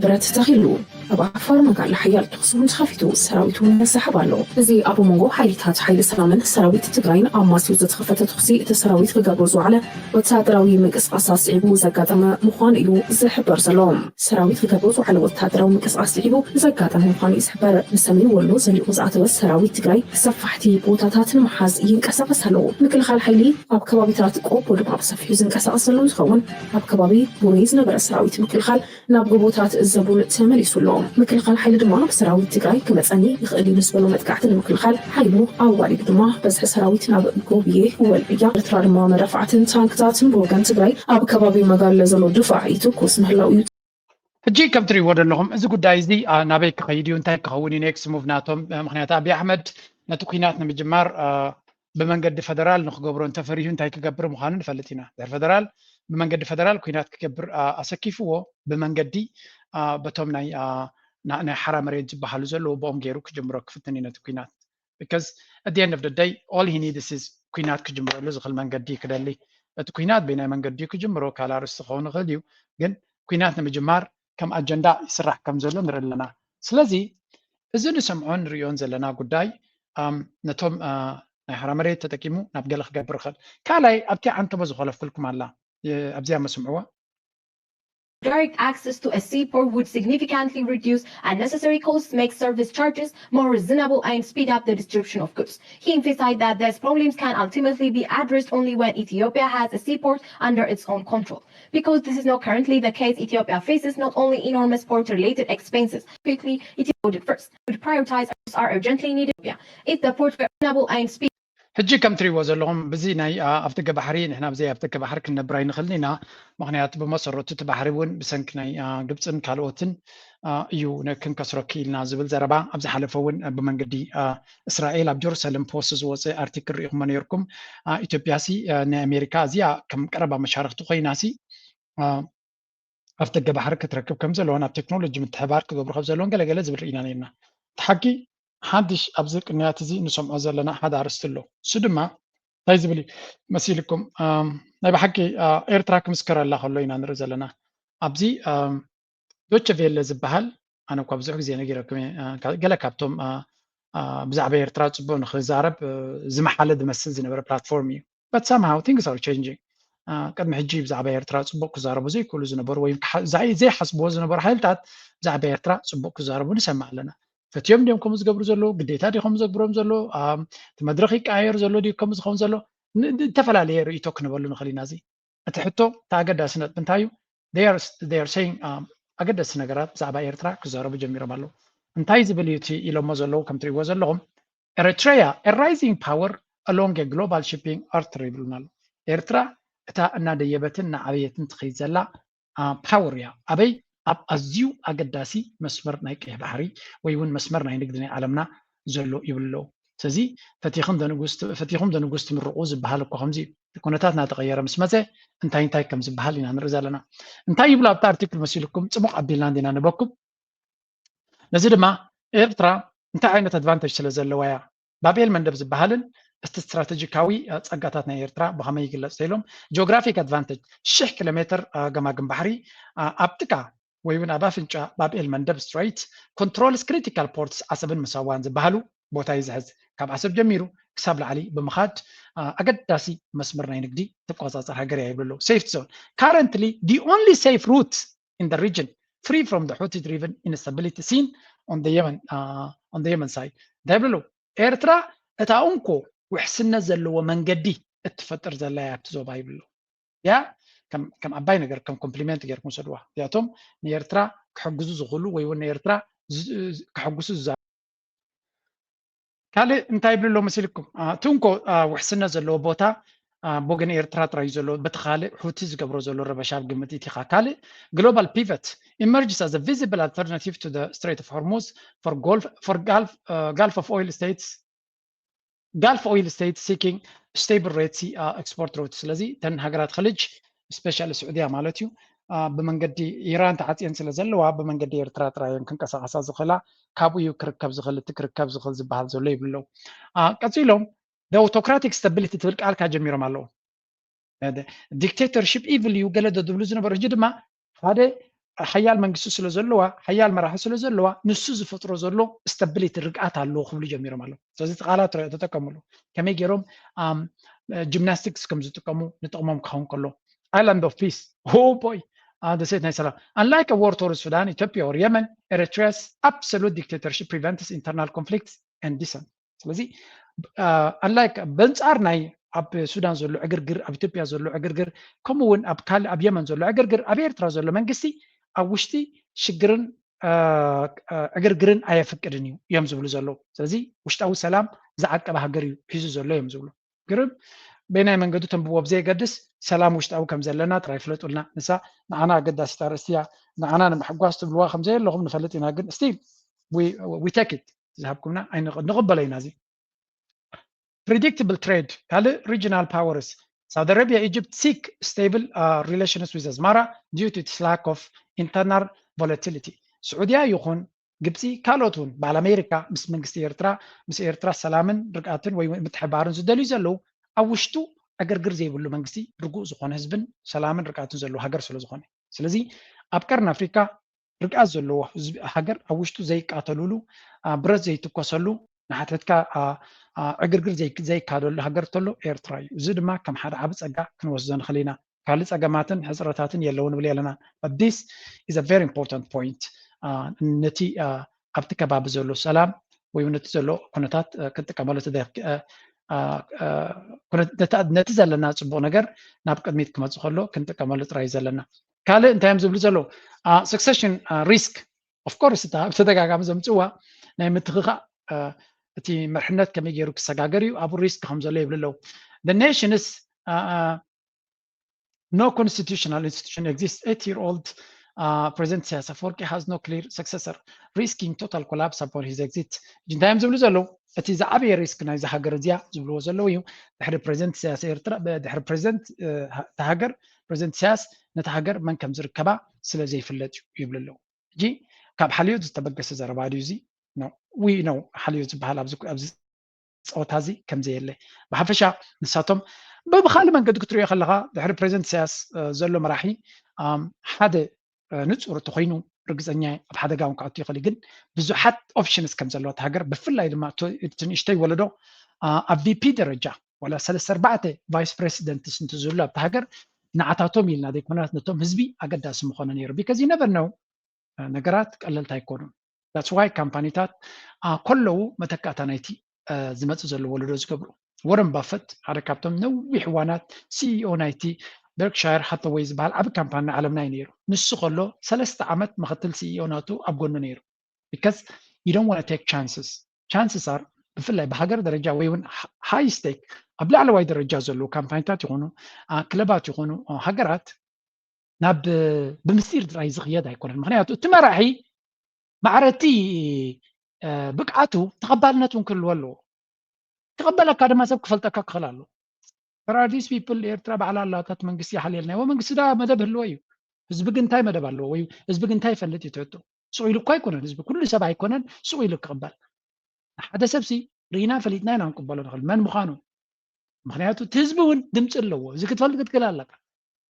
ብረት ተኺሉ ኣብ ዓፋር መጋላ ሓያል ተኹሲ እውን ተኸፊቱ ሰራዊት እውን ይንሰሓብ ኣሎ። እዚ ኣብ መንጎ ሓይልታት ሓይሊ ሰላምን ሰራዊት ትግራይን ኣማስዩ ዝተኸፈተ ተኹሲ እቲ ሰራዊት ክገብሮ ዝወዓለ ወታደራዊ ምንቅስቃስ ኣስዒቡ ዘጋጠመ ምዃኑ እዩ ዝሕበር ዘሎ። ሰራዊት ክገብሮ ዝወዓለ ወታደራዊ ምንቅስቃስ ስዒቡ ዘጋጠመ ምዃኑ እዩ ዝሕበር። ንሰሜን ወሎ ዘሊቑ ዝኣተወ ሰራዊት ትግራይ ሰፋሕቲ ቦታታት ንምሓዝ ይንቀሳቐስ ኣሎ። ምክልኻል ሓይሊ ኣብ ከባቢታት ቆቦ ድማ ብሰፊሑ ዝንቀሳቐስ ዘሎ እንትኸውን ኣብ ከባቢ ቡሬ ዝነበረ ሰራዊት ምክልኻል ናብ ጎቦታት ዘቡን ተመሊሱ ኣሎ። ምክልኻል ሓይሊ ድማ ብሰራዊት ትግራይ ክመፀኒ ይኽእል እዩ ንዝበሎ መጥቃዕቲ ንምክልኻል ሓይሉ ኣዋሪዱ ድማ በዝሒ ሰራዊት ናብ ጎብዬ ወልዕያ ኤርትራ ድማ መዳፍዓትን ታንክታትን ብወገን ትግራይ ኣብ ከባቢ መጋለ ዘሎ ድፋዕ ይትኩስ ምህላው እዩ። ሕጂ ከም ትሪእዎ ዘለኹም እዚ ጉዳይ እዚ ናበይ ክኸይድ እዩ እንታይ ክኸውን እዩ ኔክስት ሙቭ ናቶም ምክንያቱ ኣብይ ኣሕመድ ነቲ ኩናት ንምጅማር ብመንገዲ ፈደራል ንክገብሮ እንተፈሪሁ እንታይ ክገብር ምዃኑ ንፈልጥ ኢና ድሕሪ ፈደራል ብመንገዲ ፈደራል ኩናት ክገብር ኣሰኪፍዎ ብመንገዲ በቶም ናይ ናይ ሓራ መሬት ዝበሃሉ ዘለዉ ብኦም ገይሩ ክጅምሮ ክፍትን እዩ ነቲ ኩናት because at the end of the day all he needs is ኩናት ክጅምረሉ ዝኽእል መንገዲ ክደሊ እቲ ኩናት በይናይ መንገዲ ክጅምሮ ካልእ ኣርእስቲ ክኸውን ይኽእል እዩ ግን ኩናት ንምጅማር ከም ኣጀንዳ ይስራሕ ከም ዘሎ ንርኢ ኣለና ስለዚ እዚ ንሰምዖን ንርእዮን ዘለና ጉዳይ ነቶም ናይ ሓራ መሬት ተጠቂሙ ናብ ገለ ክገብር ይኽእል ካልኣይ ኣብቲ ዓንተቦ ዝኮለፍኩልኩም ኣላ ኣብዚኣ መስምዕዋ Direct access to a seaport would significantly reduce unnecessary costs, make service charges more reasonable, and speed up the distribution of goods. He emphasized that these problems can ultimately be addressed only when Ethiopia has a seaport under its own control. Because this is not currently the case, Ethiopia faces not only enormous port-related expenses. Quickly, Ethiopia would first would prioritize are urgently needed. If the port were reasonable and speed ሕጂ ከም ትሪእዎ ዘለኹም ብዚ ናይ ኣብ ደገ ባሕሪ ንሕና ብዘይ ኣብ ደገ ባሕሪ ክንነብር ኣይንኽእልን ኢና ምክንያቱ ብመሰረቱ እቲ ባሕሪ እውን ብሰንኪ ናይ ግብፅን ካልኦትን እዩ ክንከስሮ ክኢልና ዝብል ዘረባ ኣብ ዝሓለፈ እውን ብመንገዲ እስራኤል ኣብ ጀሩሳሌም ፖስት ዝወፀ ኣርቲክል ርኢኹሞ ነይርኩም ኢትዮጵያ ሲ ናይ ኣሜሪካ እዚኣ ከም ቀረባ መሻርክቲ ኮይና ሲ ኣፍ ደገ ባሕሪ ክትረክብ ከም ዘለዎን ኣብ ቴክኖሎጂ ምትሕባር ክገብሩ ከም ዘለዎን ገለገለ ዝብል ርኢና ነርና። እቲ ሓቂ ሓድሽ ኣብዚ ቅንያት እዚ ንሰምዖ ዘለና ሓደ ኣርእስቲ ኣሎ። እሱ ድማ እንታይ ዝብል እዩ መሲልኩም? ናይ ብሓቂ ኤርትራ ክምስከረላ ከሎ ኢና ንርኢ ዘለና። ኣብዚ ዶቸ ቬለ ዝበሃል ኣነ እኳ ብዙሕ ግዜ ነጊረኩም እየ፣ ገለ ካብቶም ብዛዕባ ኤርትራ ጽቡቕ ንኽዛረብ ዝመሓለ ዝመስል ዝነበረ ፕላትፎርም እዩ። But somehow things are changing። ቅድሚ ሕጂ ብዛዕባ ኤርትራ ጽቡቕ ክዛረቡ ዘይክእሉ ዝነበሩ ወይ ዘይሓስብዎ ዝነበሩ ሓይልታት ብዛዕባ ኤርትራ ጽቡቕ ክዛረቡ ንሰምዕ ኣለና። ፈትዮም ድዮም ከምኡ ዝገብሩ ዘለዉ? ግዴታ ድዩ ከምኡ ዘግብሮም ዘሎ? እቲ መድረኽ ይቀያየር ዘሎ ድዩ ከምኡ ዝኸውን ዘሎ? ዝተፈላለየ ርእይቶ ክንበሉ ንኽእል ኢና። እዚ እቲ ሕቶ እቲ ኣገዳሲ ነጥቢ እንታይ እዩ? They are saying ኣገደስቲ ነገራት ብዛዕባ ኤርትራ ክዛረቡ ጀሚሮም ኣለዉ። እንታይ ዝብል እዩ እቲ ኢሎሞ ዘለዉ? ከም ትሪእዎ ዘለኹም Eritrea, a rising power along a global shipping artery ይብሉና ኣለዉ። ኤርትራ እታ እናደየበትን እናዓበየትን ትኸይድ ዘላ ፓወር እያ። ኣበይ? ኣብ ኣዝዩ ኣገዳሲ መስመር ናይ ቀይሕ ባሕሪ ወይ እውን መስመር ናይ ንግዲ ናይ ዓለምና ዘሎ ይብሉ ኣለዉ። ስለዚ ፈቲኹም ዘንጉስ ትምርቑ ዝበሃል እኮ ከምዚ እዩ። ኩነታት እናተቐየረ ምስ መፀ እንታይ እንታይ ከም ዝበሃል ኢና ንርኢ ዘለና። እንታይ ይብሉ ኣብቲ ኣርቲክል መሲልኩም? ፅሙቕ ኣቢልና እንዲና ንበኩም። ነዚ ድማ ኤርትራ እንታይ ዓይነት ኣድቫንቴጅ ስለ ዘለዋ እያ? ባብኤል መንደብ ዝበሃልን እቲ ስትራቴጂካዊ ጸጋታት ናይ ኤርትራ ብኸመይ ይግለጽ ተኢሎም፣ ጂኦግራፊክ ኣድቫንቴጅ ሽሕ ኪሎ ሜትር ገማግም ባሕሪ ኣብ ጥቃ ወይ እውን ኣብ ኣፍንጫ ባብኤል መንደብ ስትሬት ኮንትሮልስ ክሪቲካል ፖርትስ ዓሰብን ምሳዋን ዝበሃሉ ቦታ እዩ ዝሕዝ። ካብ ዓሰብ ጀሚሩ ክሳብ ላዕሊ ብምኻድ ኣገዳሲ መስመር ናይ ንግዲ ትቆጻጸር ሃገር እያ ይብሉ ኣለዉ። Safe zone. Currently, the only safe route in the region, free from the Houthi-driven instability seen on the Yemen, uh, on the Yemen side. እንታይ ይብሉ ኣለዉ? ኤርትራ እታ እንኮ ውሕስነት ዘለዎ መንገዲ እትፈጥር ዘላ እያ ኣብቲ ዞባ ይብሉ ኣለዉ። ያ ከም ዓባይ ነገር ከም ኮምፕሊመንት ገይርኩም ውሰድዋ። እዚኣቶም ንኤርትራ ክሕግዙ ዝኽእሉ ወይ እውን ንኤርትራ ከሕጉሱ ዝዛ ካልእ እንታይ ይብሉ ኣለዉ መሲልኩም? እቲ እንኮ ውሕስነት ዘለዎ ቦታ ብወገን ኤርትራ ጥራይ እዩ ዘሎ። በቲ ካልእ ሑቲ ዝገብሮ ዘሎ ረበሻ ኣብ ግምት ኢቲኻ። ካልእ global pivot emerges as a visible alternative to the Strait of Hormuz for Gulf for Gulf uh, Gulf of Oil States Gulf Oil States seeking stable Red Sea export route። ስለዚ እተን ሃገራት ኸልጅ ስፔሻሊ ስዑድያ ማለት እዩ ብመንገዲ ኢራን ተዓፅየን ስለ ዘለዋ ብመንገዲ ኤርትራ ጥራየን ክንቀሳቐሳ ዝኽእላ ካብኡ እዩ ክርከብ ዝኽእል እቲ ክርከብ ዝኽእል ዝበሃል ዘሎ ይብሉ ኣለዉ። ቀፂሎም the autocratic stability ትብል ቃል ካብ ጀሚሮም ኣለዉ። ዲክቴተርሺፕ ኢቭል እዩ ገለ ዝብሉ ዝነበሩ ሕጂ ድማ ሓደ ሓያል መንግስቲ ስለ ዘለዋ ሓያል መራሒ ስለ ዘለዋ ንሱ ዝፈጥሮ ዘሎ stability ርግኣት ኣለዎ ክብሉ ጀሚሮም ኣለዉ። ስለዚ እቲ ቃላት ተጠቀምሉ ከመይ ገይሮም ጂምናስቲክስ ከም ዝጥቀሙ ንጥቕሞም ክኸውን ከሎ island of peace ሆቦይ ደሴት ናይ ሰላም unlike a war torn Sudan, Ethiopia or Yemen, Eritrea's absolute dictatorship prevents internal conflicts and dissent። ስለዚ unlike በንጻር ናይ ኣብ ሱዳን ዘሎ ዕግርግር ኣብ ኢትዮጵያ ዘሎ ዕግርግር ከምኡ እውን ኣብ ካልእ ኣብ የመን ዘሎ ዕግርግር ኣብ ኤርትራ ዘሎ መንግስቲ ኣብ ውሽጢ ሽግርን ዕግርግርን ኣየፍቅድን እዩ እዮም ዝብሉ ዘለዉ። ስለዚ ውሽጣዊ ሰላም ዝዓቀበ ሃገር እዩ ሒዙ ዘሎ እዮም ዝብሉ። ግርም በይናይ መንገዱ ተንብቦ ብዘየገድስ ሰላም ውሽጣዊ ከም ዘለና ጥራይ ፍለጡልና። ንሳ ንዓና ኣገዳሲት ኣርእስቲ እያ። ንዓና ንምሕጓስ ትብልዋ ከም ዘየለኹም ንፈልጥ ኢና፣ ግን still we take it ዝሃብኩምና ንቕበሎ ኢና። እዚ predictable trade ካልእ regional powers Saudi Arabia, Egypt seek stable relations with Asmara due to its lack of internal volatility። ስዑድያ ይኹን ግብፂ ካልኦት እውን በዓል ኣሜሪካ ምስ መንግስቲ ኤርትራ ምስ ኤርትራ ሰላምን ርግኣትን ወይ ምትሕባርን ዝደልዩ ዘለዉ ኣብ ውሽጡ ዕግርግር ዘይብሉ መንግስቲ ርጉእ ዝኾነ ህዝብን ሰላምን ርግኣትን ዘለዎ ሃገር ስለ ዝኾነ ስለዚ ኣብ ቀርኒ ኣፍሪካ ርግኣት ዘለዎ ህዝቢ ሃገር ኣብ ውሽጡ ዘይቃተሉሉ ብረት ዘይትኮሰሉ ንሓትሕትካ ዕግርግር ዘይካደሉ ሃገር ተሎ ኤርትራ እዩ። እዚ ድማ ከም ሓደ ዓቢ ጸጋ ክንወስዶ ንኽእል ኢና። ካልእ ጸገማትን ሕጽረታትን የለውን ንብል ኣለና። But this is a very important point። ነቲ ኣብቲ ከባቢ ዘሎ ሰላም ወይ ነቲ ዘሎ ኩነታት ክንጥቀመሉ ነቲ ዘለና ጽቡቕ ነገር ናብ ቅድሚት ክመጽእ ከሎ ክንጥቀመሉ ጥራይ ዘለና። ካልእ እንታይ እዮም ዝብሉ ዘለዉ? Succession risk of course እታ ብተደጋጋሚ ዘምፅዋ ናይ ምትኽኻእ እቲ መርሕነት ከመይ ገይሩ ክሰጋገር እዩ ኣብኡ ሪስክ ከም ዘሎ ይብሉ ኣለዉ። The nation's no constitutional institution exists. Eight year old uh, President Isaias Afwerki has no clear successor, risking total collapse upon his exit. እንታይ እዮም ዝብሉ ዘለዉ? እቲ ዝዓበየ ሪስክ ናይዚ ሃገር እዚኣ ዝብልዎ ዘለዉ እዩ። ድሕሪ ፕሬዚደንት ኢሳያስ ኤርትራ ድሕሪ ፕሬዚደንት እቲ ሃገር ፕሬዚደንት ኢሳያስ ነቲ ሃገር መን ከም ዝርከባ ስለ ዘይፍለጥ እዩ ይብሉ ኣለዉ። ሕጂ ካብ ሓልዮት ዝተበገሰ ዘረባ ድዩ እዚ? ዊ ነው ሓልዮት ዝበሃል ኣብዚ ጸወታ እዚ ከም ዘየለ ብሓፈሻ ንሳቶም ብብኻልእ መንገዲ ክትሪኦ ከለኻ ድሕሪ ፕሬዚደንት ኢሳያስ ዘሎ መራሒ ሓደ ንጹር እንተኾይኑ ርግጸኛ ኣብ ሓደጋ እውን ክኣቱ ይኽእል ግን ብዙሓት ኦፕሽንስ ከም ዘለዋ እቲ ሃገር ብፍላይ ድማ እቲ ንእሽተይ ወለዶ ኣብ ቪፒ ደረጃ ዋላ ሰለስተ ኣርባዕተ ቫይስ ፕሬዚደንትስ እንትዝህሉ ኣብቲ ሃገር ንዓታቶም ኢልና ዘይኮነስ ነቶም ህዝቢ ኣገዳሲ ምኾነ ነይሩ because you never know ነገራት ቀለልቲ ኣይኮኑን። That's why ካምፓኒታት ከለዉ መተካእታ ናይቲ ዝመፅእ ዘሎ ወለዶ ዝገብሩ። ወረን ባፈት ሓደ ካብቶም ነዊሕ እዋናት ሲኢኦ ናይቲ በርክሻየር ሃተወይ ዝበሃል ዓቢ ካምፓኒ ዓለምና እዩ ነይሩ። ንሱ ከሎ ሰለስተ ዓመት ምክትል ሲኢኦ ናቱ ኣብ ጎኑ ነይሩ። Because you don't want to take chances. Chances are ብፍላይ ብሃገር ደረጃ ወይ እውን ሃይ ስቴክ ኣብ ላዕለዋይ ደረጃ ዘለዉ ካምፓኒታት ይኾኑ ክለባት ይኾኑ ሃገራት ናብ ብምስጢር ጥራይ ዝኽየድ ኣይኮነን። ምክንያቱ እቲ መራሒ ማዕረ እቲ ብቅዓቱ ተቐባልነት እውን ክህልዎ ኣለዎ። ክቐበለካ ድማ ሰብ ክፈልጠካ ክኽእል ኣለዎ። There are these people ኤርትራ ባዕላ ኣላታት መንግስቲ ይሓልየልና ይዎ መንግስቲ ዳ መደብ ህልዎ እዩ። ህዝቢ ግን እንታይ መደብ ኣለዎ ወይ ህዝቢ ግን እንታይ ይፈልጥ እዩ ትሕቶ። ስቕ ኢሉ እኳ ኣይኮነን ህዝቢ ኩሉ ሰብ ኣይኮነን ስቕ ኢሉ ክቕበል ሓደ ሰብ ሲ ርኢና ፈሊጥና ኢና ክንቅበሎ ንኽእል መን ምዃኑ። ምኽንያቱ እቲ ህዝቢ እውን ድምፂ ኣለዎ። እዚ ክትፈልጥ ክትክእል ኣለካ።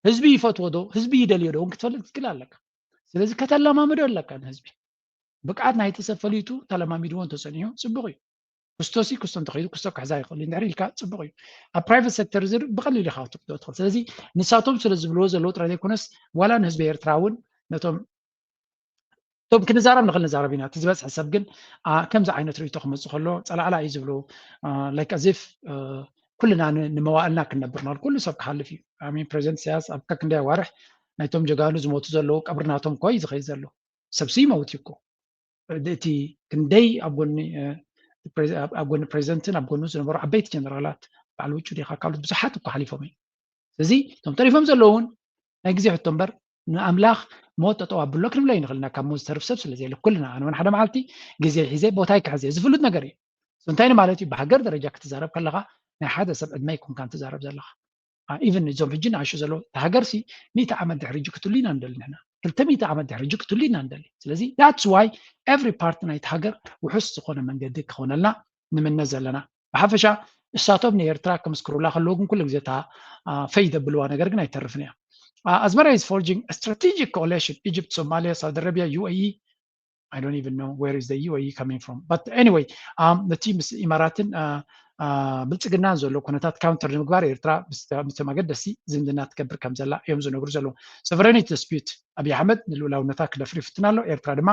ህዝቢ ይፈትዎ ዶ ህዝቢ ይደልዮ ዶ እውን ክትፈልጥ ክትክእል ኣለካ። ስለዚ ከተለማምዶ ኣለካ ንህዝቢ። ብቅዓት ናይቲ ሰብ ፈሊጡ ተለማሚድዎ እንተፀኒሑ ፅቡቕ እዩ። ክስቶሲ ክስቶ እንተኸይዱ ክስቶ ክሕዛ ይኽእል እዩ እንድሕር ኢልካ ፅቡቕ እዩ። ኣብ ፕራይቨት ሴክተር እዚ ብቐሊሉ ኢኻ ክትክዶ ትኽእል። ስለዚ ንሳቶም ስለ ዝብልዎ ዘለዉ ጥራይ ዘይኮነስ ዋላ ንህዝቢ ኤርትራ እውን ነቶም እቶም ክንዛረብ ንኽእል ንዛረብ ኢና። እቲ ዝበፅሐ ሰብ ግን ከምዚ ዓይነት ርእይቶ ክመፅእ ከሎ ፀላዕላ እዩ ዝብሉ like as if ኩልና ንመዋእልና ክንነብር ንኽእል። ኩሉ ሰብ ክሓልፍ እዩ። ፕሬዚደንት ኢሳያስ ኣብ ከክንደይ ኣዋርሕ ናይቶም ጀጋኑ ዝሞቱ ዘለዉ ቀብሪ ናቶም እኮ እዩ ዝኸይድ ዘሎ። ሰብሲ ይመውት እዩ እኮ። እቲ ክንደይ ኣብ ጎኒ ኣብ ጎኒ ፕሬዚደንትን ኣብ ጎኑ ዝነበሩ ዓበይቲ ጀነራላት በዓል ውጩ ዲኻ ካልኦት ብዙሓት እኮ ሓሊፎም እዮም። ስለዚ እቶም ተሪፎም ዘለዉ እውን ናይ ግዜ ሕቶ እምበር ንኣምላኽ ሞት ጠጠው ኣብሎ ክንብሎ ይንኽእል ኢና። ካብ ሞት ዝተርፍ ሰብ ስለ ዘየለ ኩልና ኣነ እውን ሓደ መዓልቲ ግዜ ሒዘ ቦታይ ክሕዘ ዝፍሉጥ ነገር እዩ። እንታይ ማለት እዩ? ብሃገር ደረጃ ክትዛረብ ከለኻ ናይ ሓደ ሰብ ዕድመ ኣይኮንካን ትዛረብ ዘለኻ። ኢቨን እዞም ሕጂ ንኣሹ ዘለዉ እቲ ሃገርሲ ሚእቲ ዓመት ድሕሪ ሕጂ ክትሉ ኢና ንደሊ ንሕና። ክልተ ሚእቲ ዓመት ድሕሪ ሕጂ ክትሉ ኢና ንደሊ። ስለዚ that's why every part ናይቲ ሃገር ውሑስ ዝኾነ መንገዲ ክኾነልና ንምነ ዘለና። ብሓፈሻ እሳቶም ንኤርትራ ክምስክሩላ ከለዉ ግን ኩሉ ግዜ እታ ፈይ ዘብልዋ ነገር ግን ኣይተርፍን እያ። Asmara is forging a strategic coalition Egypt, Somalia, Saudi Arabia, U A E. I don't even know where is the U A E coming from. But anyway, ነቲ ምስ ኢማራትን ብልፅግናን ዘሎ ኩነታት ካውንተር ንምግባር ኤርትራ ምስቶም ኣገደስቲ ዝምድና ትገብር ከም ዘላ እዮም ዝነግሩ ዘለዉ። Sovereignty dispute ኣብይ ኣሕመድ ንልኡላውነታ ክደፍር ይፍትን ኣሎ። ኤርትራ ድማ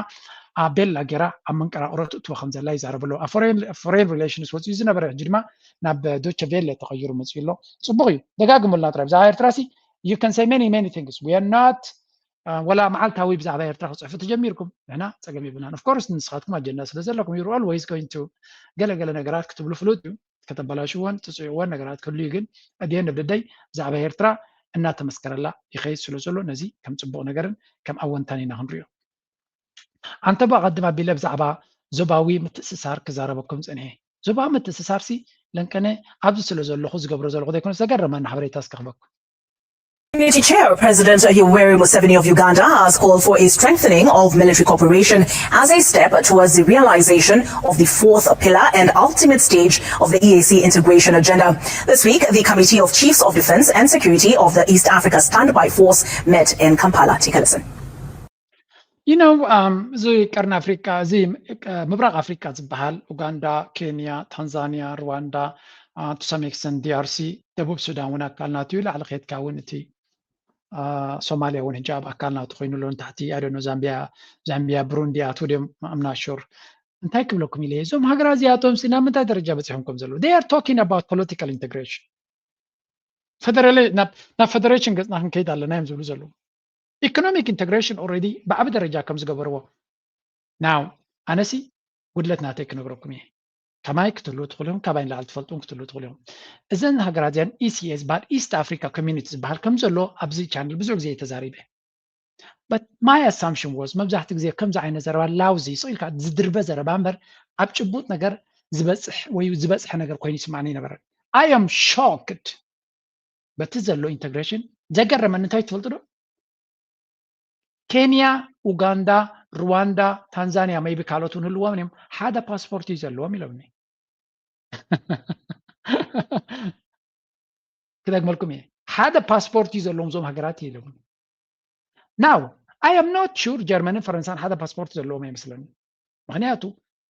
ቤላ ጌራ ኣብ መንቀራቕሮ ትእትዎ ከም ዘላ ይዛረቡ ኣለዉ። ኣብ ፎሬን ሪሌሽንስ ወፂኡ ዝነበረ ሕጂ ድማ ናብ ዶቸ ቬለ ተቐይሩ መፅኡ ኣሎ። ፅቡቕ እዩ። ደጋግሙልና ጥራይ ብዛዕባ ኤርትራ ሲ you can say many many things. We are not ወላ መዓልታዊ ብዛዕባ ኤርትራ ክፅሕፉ ተጀሚርኩም ንሕና ፀገም የብልናን። Of course ንስኻትኩም ኣጀንዳ ስለ ዘለኩም you're always going to ገለ ገለ ነገራት ክትብሉ ፍሉጥ እዩ። ከተበላሽዎን ትፅዕዎን ነገራት ክህሉ እዩ። ግን at the end of the day ብዛዕባ ኤርትራ እናተመስከረላ ይኸይድ ስለ ዘሎ ነዚ ከም ፅቡቕ ነገርን ከም ኣወንታን ኢና ክንሪኦ። ኣንተ ብቐድም ኣቢለ ብዛዕባ ዞባዊ ምትእስሳር ክዛረበኩም ፅንሔ። ዞባዊ ምትእስሳር ሲ ለንቀነ ኣብዚ ስለ ዘለኹ ዝገብሮ ዘለኹ ዘይኮነ ዘገረመኒ ሓበሬታ እስከ ክበኩም። Community Chair President Yoweri Museveni of Uganda has called for a strengthening of military cooperation as a step towards the realization of the fourth pillar and ultimate stage of the E A C integration agenda. This week, the Committee of Chiefs of Defense and Security of the East Africa Standby Force met in Kampala. Take a listen. You know, um, እዚ ቀርኒ ኣፍሪቃ እዚ ምብራቕ ኣፍሪቃ ዝበሃል ኡጋንዳ፣ ኬንያ፣ ታንዛኒያ፣ ሩዋንዳ፣ to some extent D R C፣ ደቡብ ሱዳን እውን ኣካል ናቱ እዩ። ላዕሊ ከድካ እውን እቲ ሶማልያ እውን ሕጂ ኣብ ኣካል ናቱ ኮይኑ ኣሎ። ንታሕቲ ኣደኖ ዛምቢያ ዛምቢያ ብሩንዲ ኣትው ድዮም ኣምናሹር እንታይ ክብለኩም ኢለ እዞም ሃገራት እዚኣቶም ናብ ምንታይ ደረጃ በፂሖም ከም ዘለዉ they are talking about political integration። ናብ ፌደሬሽን ገፅና ክንከይድ ኣለና እዮም ዝብሉ ዘለዉ። Economic integration already ብዓቢ ደረጃ ከም ዝገበርዎ now ኣነሲ ጉድለት ናተይ ክነግረኩም እየ። ከማይ ክትህልዉ ትኽእሉ ኢኹም፣ ካባይ ንላዕሊ ትፈልጡ እውን ክትህልዉ ትኽእሉ ኢኹም። እዘን ሃገራት እዚኣን E C A ዝበሃል East Africa Community ዝበሃል ከም ዘሎ ኣብዚ ቻነል ብዙሕ ግዜ እየ ተዛሪበ። But my assumption was መብዛሕትኡ ግዜ ከምዚ ዓይነት ዘረባ ላውዚ ስቕ ኢልካ ዝድርበ ዘረባ እምበር ኣብ ጭቡጥ ነገር ዝበፅሕ ወይ ዝበፅሐ ነገር ኮይኑ ይስማዓኒ ኣይነበረን። I am shocked በቲ ዘሎ integration። ዘገረመኒ እንታይ ትፈልጡ ዶ? ኬንያ፣ ኡጋንዳ፣ ሩዋንዳ፣ ታንዛኒያ maybe ካልኦት እውን ህልዎም እዮም ሓደ ፓስፖርት እዩ ዘለዎም ኢሎምኒ። ክደግመልኩም እየ ሓደ ፓስፖርት እዩ ዘለዎም እዞም ሃገራት ኢሎምኒ። Now I am not sure ጀርመንን ፈረንሳን ሓደ ፓስፖርት ዘለዎም ኣይመስለኒ። ምኽንያቱ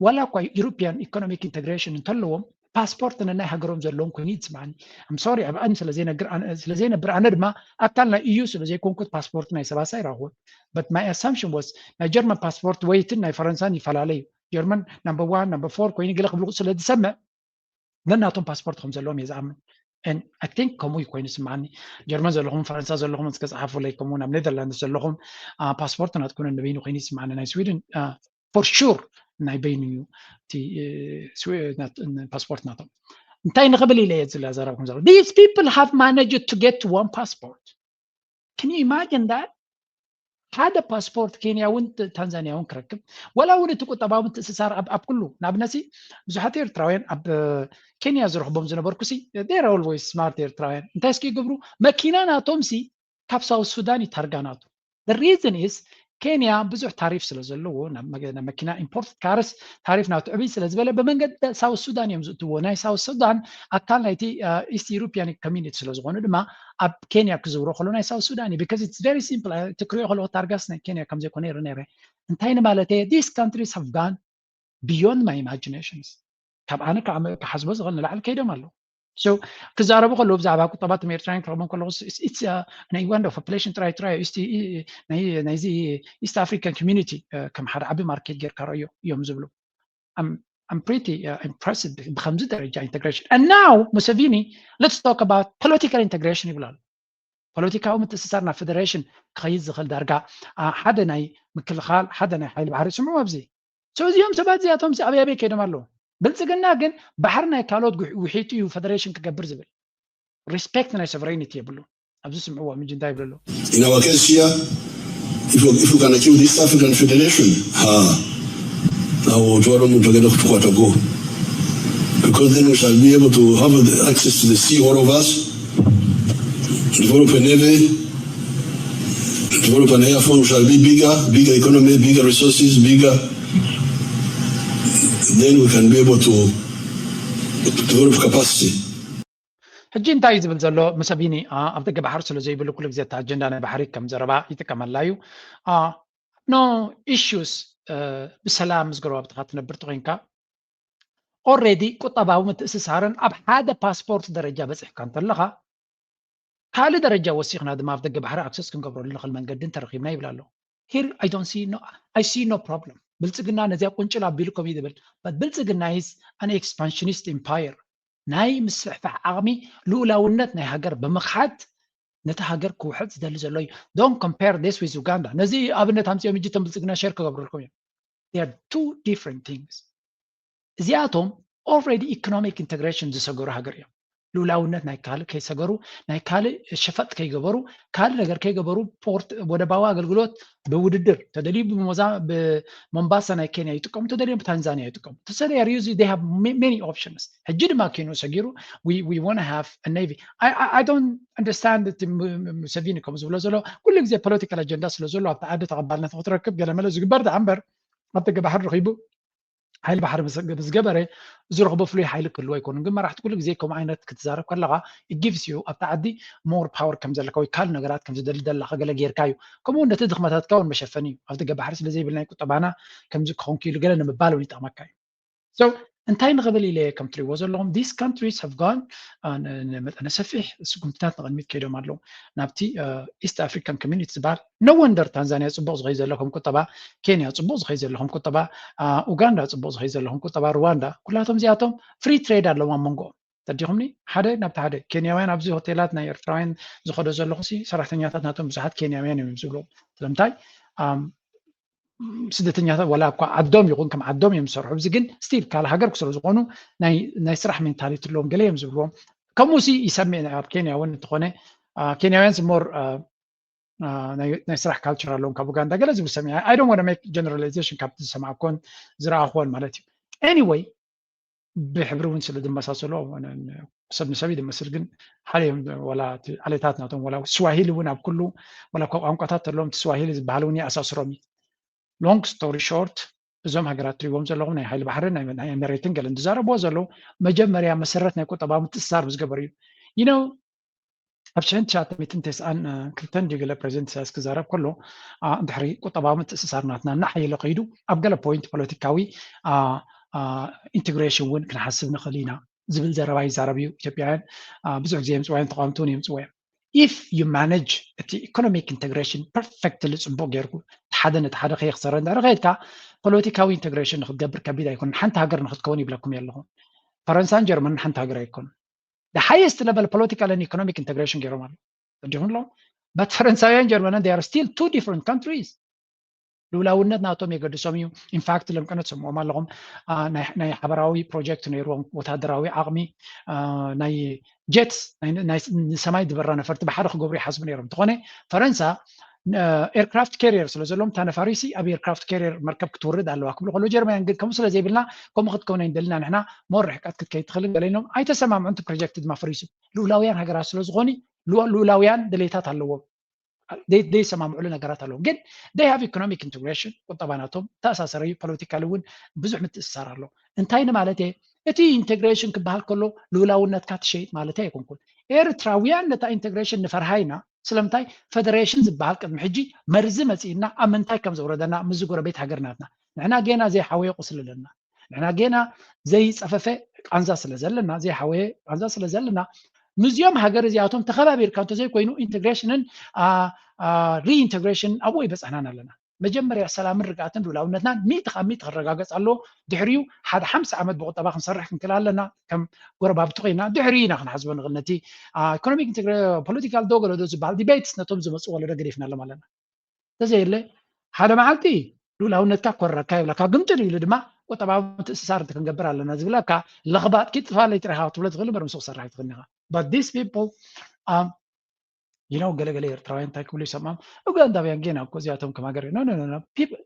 ዋላ እኳ European Economic Integration እንተለዎም ፓስፖርት ነናይ ሃገሮም ዘለዎም ኮይኑ ይስምዓኒ። I'm sorry ኣብኣን ስለዘይነብር ኣነ ድማ ኣካል ናይ E U ስለዘይኮንኩ ፓስፖርት ናይ ሰባት ኣይረኽቦን። But my assumption was ናይ ጀርመን ፓስፖርት ወይ እትን ናይ ፈረንሳን ይፈላለ እዩ። ጀርመን number one number four ኮይኑ ገለ ክብሉ ስለ ዝሰምዕ ነናቶም ፓስፖርት ከም ዘለዎም እየ ዝኣምን። I think ከምኡ እዩ ኮይኑ ይስምዓኒ። ጀርመን ዘለኹም ፈረንሳ ዘለኹም እስከ ፀሓፉለይ ከምኡ ናብ ኔዘርላንድስ ዘለኹም ፓስፖርት ናትኩም ንበይኑ ኮይኑ ይስምዓኒ። ናይ ስዊድን for sure ናይ በይኑ እዩ እቲ ፓስፖርት ናቶም። እንታይ ንኽብል ኢለ እየ ዝላ ዘረብኩም ዘሎ these people have managed to get one passport. Can you imagine that? ሓደ ፓስፖርት ኬንያ እውን ታንዛኒያ እውን ክረክብ ዋላ እውን እቲ ቁጠባዊ ምትእስሳር ኣብ ኩሉ ንኣብነሲ ብዙሓት ኤርትራውያን ኣብ ኬንያ ዝረኽቦም ዝነበርኩ ሲ they're always smart ኤርትራውያን እንታይ እስኪ ይገብሩ መኪና ናቶም ሲ ካብ ሳውት ሱዳን እዩ ታርጋ ናቱ። The reason is ኬንያ ብዙሕ ታሪፍ ስለ ዘለዎ ናብ መኪና ኢምፖርት ካርስ ታሪፍ ናብ ትዕብይ ስለ ዝበለ ብመንገዲ ሳውት ሱዳን እዮም ዝእትዎ። ናይ ሳውት ሱዳን ኣካል ናይቲ ኢስት ኢሮፒያን ኮሚኒቲ ስለ ዝኾኑ ድማ ኣብ ኬንያ ክዝውሮ ከሎ ናይ ሳውት ሱዳን እዩ። Because it's very simple። ትክሪኦ ከለኹ ታርጋስ ናይ ኬንያ ከም ዘይኮነ ይርኢ ነይረ። እንታይ ንማለት እየ? These countries have gone beyond my imaginations። ካብ ኣነ ክሓስቦ ዝኽእል ንላዕሊ ከይዶም ኣለዉ። So ክዛረቡ ከለዉ ብዛዕባ ቁጠባ ትም ኤርትራውያን ክረኽቦም ከለኹ ናይ ዋንዳ ፖፕሌሽን ጥራይ ጥራይ ናይዚ ኢስት ኣፍሪካን ኮሚኒቲ ከም ሓደ ዓቢ ማርኬት ጌርካ ረእዮ እዮም ዝብሉ። I'm pretty impressed ብከምዚ ደረጃ ኢንተግሬሽን። And now ሙሰቪኒ let's talk about political integration ይብላሉ። ፖለቲካዊ ምትእስሳር ናብ ፌደሬሽን ክኸይድ ዝኽእል ዳርጋ ሓደ ናይ ምክልኻል ሓደ ናይ ሓይሊ ባሕሪ ስምዑ ኣብዚ እዚኦም ሰባት እዚኣቶም ኣበይ ኣበይ ከይዶም ኣለዉ። ብልፅግና ግን ባሕሪ ናይ ካልኦት ውሒጡ እዩ ፌደሬሽን ክገብር ዝብል። ሪስፔክት ናይ ሶቨሬኒቲ የብሉ። ኣብዚ ስምዕዎ ምጅ እንታይ ይብለሉ? In our case here, if we, if we can achieve this African federation, ha, awo twalo muntu agenda kutukwatako, because then we shall be able to have access to the sea, all of us, develop a navy, develop an air force. We shall be bigger, bigger economy, bigger resources, bigger. Then we can be able to develop capacity. ሕጂ እንታይ እዩ ዝብል ዘሎ? ሙሰቪኒ ኣብ ደገ ባሕሪ ስለ ዘይብሉ ኩሉ ግዜ እቲ ኣጀንዳ ናይ ባሕሪ ከም ዘረባ ይጥቀመላ እዩ። No issues። ብሰላም ምስ ጎረባብትኻ ትነብር ተኮይንካ ኦልሬዲ ቁጠባዊ ምትእስሳርን ኣብ ሓደ ፓስፖርት ደረጃ በፂሕካ እንተለኻ ካልእ ደረጃ ወሲኽና ድማ ኣብ ደገ ባሕሪ ኣክሰስ ክንገብረሉ ንኽእል መንገዲ እንተረኺብና ይብል ኣሎ። Here I don't see no, I see no problem። ብልፅግና ነዚኣ ቁንጭል ኣቢሉ ከም እዩ ዝብል። But ብልፅግና is an expansionist empire። ናይ ምስፍሕፋሕ ዓቕሚ ልኡላውነት ናይ ሃገር ብምኽሓድ ነቲ ሃገር ክውሕጥ ዝደሊ ዘሎ እዩ። Don't compare this with Uganda። ነዚ ኣብነት ኣምፅኦም እጅቶም ብልፅግና ሸር ክገብረልኩም እዮም። They are two different things። እዚኣቶም already economic integration ዝሰገሩ ሃገር እዮም። ልኡላውነት ናይ ካልእ ከይሰገሩ ናይ ካልእ ሸፈጥ ከይገበሩ ካልእ ነገር ከይገበሩ ፖርት ወደባዊ ኣገልግሎት ብውድድር ተደልዩ ብሞምባሳ ናይ ኬንያ ይጥቀሙ ተደልዮም ብታንዛኒያ ይጥቀሙ ተሰደያ ሪዩዚ they have many options። ሕጂ ድማ ኬንዮ ሰጊሩ we want have navy። I don't understand ሙሰቪኒ ከም ዝብሎ ዘሎ ኩሉ ግዜ ፖለቲካል ኣጀንዳ ስለ ዘሎ ኣብቲ ዓዲ ተቐባልነት ክትረክብ ገለመለ ዝግበር ደኣ እምበር ኣብ ደገ ባሕሪ ረኺቡ ሓይሊ ባሕሪ ምስ ገበረ ዝረኽቦ ፍሉይ ሓይሊ ክህልዎ ኣይኮኑን። ግን መራሕቲ ኩሉ ግዜ ከምኡ ዓይነት ክትዛረብ ከለኻ it gives you ኣብቲ ዓዲ more power ከም ዘለካ ወይ ካልእ ነገራት ከም ዝደልደለካ ገለ ጌርካ እዩ። ከምኡ እውን ነቲ ድኽመታትካ እውን መሸፈኒ እዩ። ኣብ ደገ ባሕሪ ስለ ዘይብልናይ ቁጠባና ከምዚ ክኾን ክኢሉ ገለ ንምባል እውን ይጠቕመካ እዩ። So እንታይ ንኽብል ኢለ ከም ትሪእዎ ዘለኹም these countries have gone መጠነ ሰፊሕ ስጉምትታት ንቕድሚት ከይዶም ኣለዉ ናብቲ ኢስት ኣፍሪካን ኮሚኒቲ ዝበሃል። No wonder ታንዛኒያ ፅቡቕ ዝኸይ ዘለኹም ቁጠባ፣ ኬንያ ፅቡቕ ዝኸይ ዘለኹም ቁጠባ፣ ኡጋንዳ ፅቡቕ ዝኸይ ዘለኹም ቁጠባ፣ ሩዋንዳ ኩላቶም እዚኣቶም ፍሪ ትሬድ ኣለዎም ኣብ መንጎኦም። ተዲኹምኒ ሓደ ናብቲ ሓደ ኬንያውያን ኣብዚ ሆቴላት ናይ ኤርትራውያን ዝኸዶ ዘለኹ ሰራሕተኛታት ናቶም ብዙሓት ኬንያውያን እዮም ዝብሉ። ስለምንታይ ስደተኛታት ዋላ እኳ ዓዶም ይኹን ከም ዓዶም እዮም ዝሰርሑ። እዚ ግን ስቲል ካልእ ሃገር ስለ ዝኾኑ ናይ ስራሕ ሜንታሊቲ ኣለዎም ገለ እዮም ዝብልዎም። ከምኡ ሲ ይሰምዕ ኣብ ኬንያ እውን እንተኾነ ኬንያውያን ሞር ናይ ስራሕ ካልቸር ኣለዎም ካብ ኡጋንዳ ገለ ዝብል ሰሚዐ። I don't want make generalization ካብቲ ዝሰማዕኮን ዝረኣኽዎን ማለት እዩ። Anyway ብሕብሪ እውን ስለ ዝመሳሰሎ ሰብ ንሰብ እዩ ዝመስል ግን ሓደ እዮም። ዋላ ዓሌታት ናቶም ዋላ ስዋሂሊ እውን ኣብ ኩሉ ዋላ እኳ ቋንቋታት ተለዎም እቲ ስዋሂሊ ዝበሃል እውን ይኣሳስሮም እዩ። Long story short እዞም ሃገራት ትሪእዎም ዘለኹም ናይ ሓይሊ ባሕርን ናይ መሬትን ገለ ዝዛረብዎ ዘለዉ መጀመርያ መሰረት ናይ ቁጠባዊ ምትእስሳር ምስ ገበሩ እዩ። You know ኣብ ሽሕን ትሽዓተ ሚእትን ተስዓን ክልተን ድዩ ገለ ፕሬዚደንት ኢሳያስ ክዛረብ ከሎ ድሕሪ ቁጠባዊ ምትእስሳር ናትና እናሓየለ ከይዱ ኣብ ገለ ፖይንት ፖለቲካዊ ኢንቴግሬሽን እውን ክንሓስብ ንኽእል ኢና ዝብል ዘረባ ይዛረብ እዩ። ኢትዮጵያውያን ብዙሕ ግዜ የምፅዋ እዮም፣ ተቃወምቲ እውን የምፅዋ እዮም። If you manage እቲ ኢኮኖሚክ ኢንቴግሬሽን ፐርፌክትሊ ፅቡቅ ጌርኩ ሓደ ነቲ ሓደ ከየክሰረ እንድሕር ከይድካ ፖለቲካዊ ኢንቴግሬሽን ንክትገብር ከቢድ ኣይኮነን። ሓንቲ ሃገር ንክትከውን ይብለኩም እየ ኣለኹ። ፈረንሳን ጀርመንን ሓንቲ ሃገር ኣይኮኑን። The highest level political and economic integration ገይሮም ኣለዉ። ተዲኹም ኣለዉ። But ፈረንሳውያን ጀርመንን they are still two different countries። ልኡላውነት ናቶም የገድሶም እዩ። ኢንፋክት ለምቀነ ትሰምዖም ኣለኹም ናይ ሓበራዊ ፕሮጀክት ነይርዎም ወታደራዊ ዓቕሚ ናይ ጀትስ ንሰማይ ዝበራ ነፈርቲ ብሓደ ክገብሩ ይሓስቡ ነይሮም። እንተኾነ ፈረንሳ ኤርክራፍት ካሪየር ስለ ዘለዎም እታ ነፋሪሲ ኣብ ኤርክራፍት ካሪየር መርከብ ክትወርድ ኣለዋ ክብሉ ከሎ ጀርመያን ግን ከምኡ ስለ ዘይብልና ከምኡ ክትከውን ኣይንደልና ንሕና ሞር ርሕቀት ክትከይድ ትኽእልን ገለ ኢሎም ኣይተሰማምዑን። እቲ ፕሮጀክት ድማ ፈሪሱ። ልኡላውያን ሃገራት ስለ ዝኾኑ ልኡላውያን ድሌታት ኣለዎም። ዘይሰማምዕሉ ነገራት ኣለዉ። ግን they have economic integration፣ ቁጠባ ናቶም ተኣሳሰረዩ፣ ፖለቲካሊ እውን ብዙሕ ምትእስሳር ኣሎ። እንታይ ንማለት እየ? እቲ ኢንቴግሬሽን ክበሃል ከሎ ልኡላውነትካ ትሸይጥ ማለተይ ኣይኮንኩን። ኤርትራውያን ነታ ኢንቴግሬሽን ንፈርሃ ኢና። ስለምንታይ? ፈደሬሽን ዝበሃል ቅድሚ ሕጂ መርዚ መፂእና ኣብ ምንታይ ከም ዘውረደና ምስዚ ጎረቤት ሃገር ናትና። ንሕና ጌና ዘይሓወየ ቁስሊ ኣለና። ንሕና ጌና ዘይፀፈፈ ቃንዛ ስለ ዘለና፣ ዘይሓወየ ቃንዛ ስለ ዘለና፣ ምስዚኦም ሃገር እዚኣቶም ተኸባቢርካ እንተዘይኮይኑ ኢንቴግሬሽንን ሪኢንቴግሬሽን ኣብኡ ይበፃሕናን ኣለና። መጀመርያ ሰላምን ርግኣትን ልኡላውነትናን ሚእቲ ካብ ሚእቲ ክረጋገፅ ኣለዎ። ድሕሪኡ ሓደ ሓምሳ ዓመት ብቁጠባ ክንሰርሕ ክንክእል ኣለና። ከም ጎረባብቲ ኮይና ድሕሪኡ ኢና ክንሓስቦ ንኽእል። ነቲ ኢኮኖሚክ ፖለቲካል ዶ ገለዶ ዝበሃል ዲቤትስ ነቶም ዝመፁ ወለዶ ገዲፍናሎም ኣለና። ተዘየለ ሓደ መዓልቲ ልኡላውነትካ ኮረካ ይብለካ፣ ግምጥል ኢሉ ድማ ቁጠባዊ ምትእስሳር እንተ ክንገብር ኣለና ዝብለካ ለኽባጥ ኪጥፋለይ ጥራኻ ክትብሎ ትኽእል እምበር ምስኡ ክሰርሕ ኣይትኽእልን ኢኻ። But these people you know ገለገለ ኤርትራውያን እንታይ ክብሉ ይሰምዖም? ኡጋንዳውያን ጌና እኮ እዚኣቶም ከም ሃገር no no no no people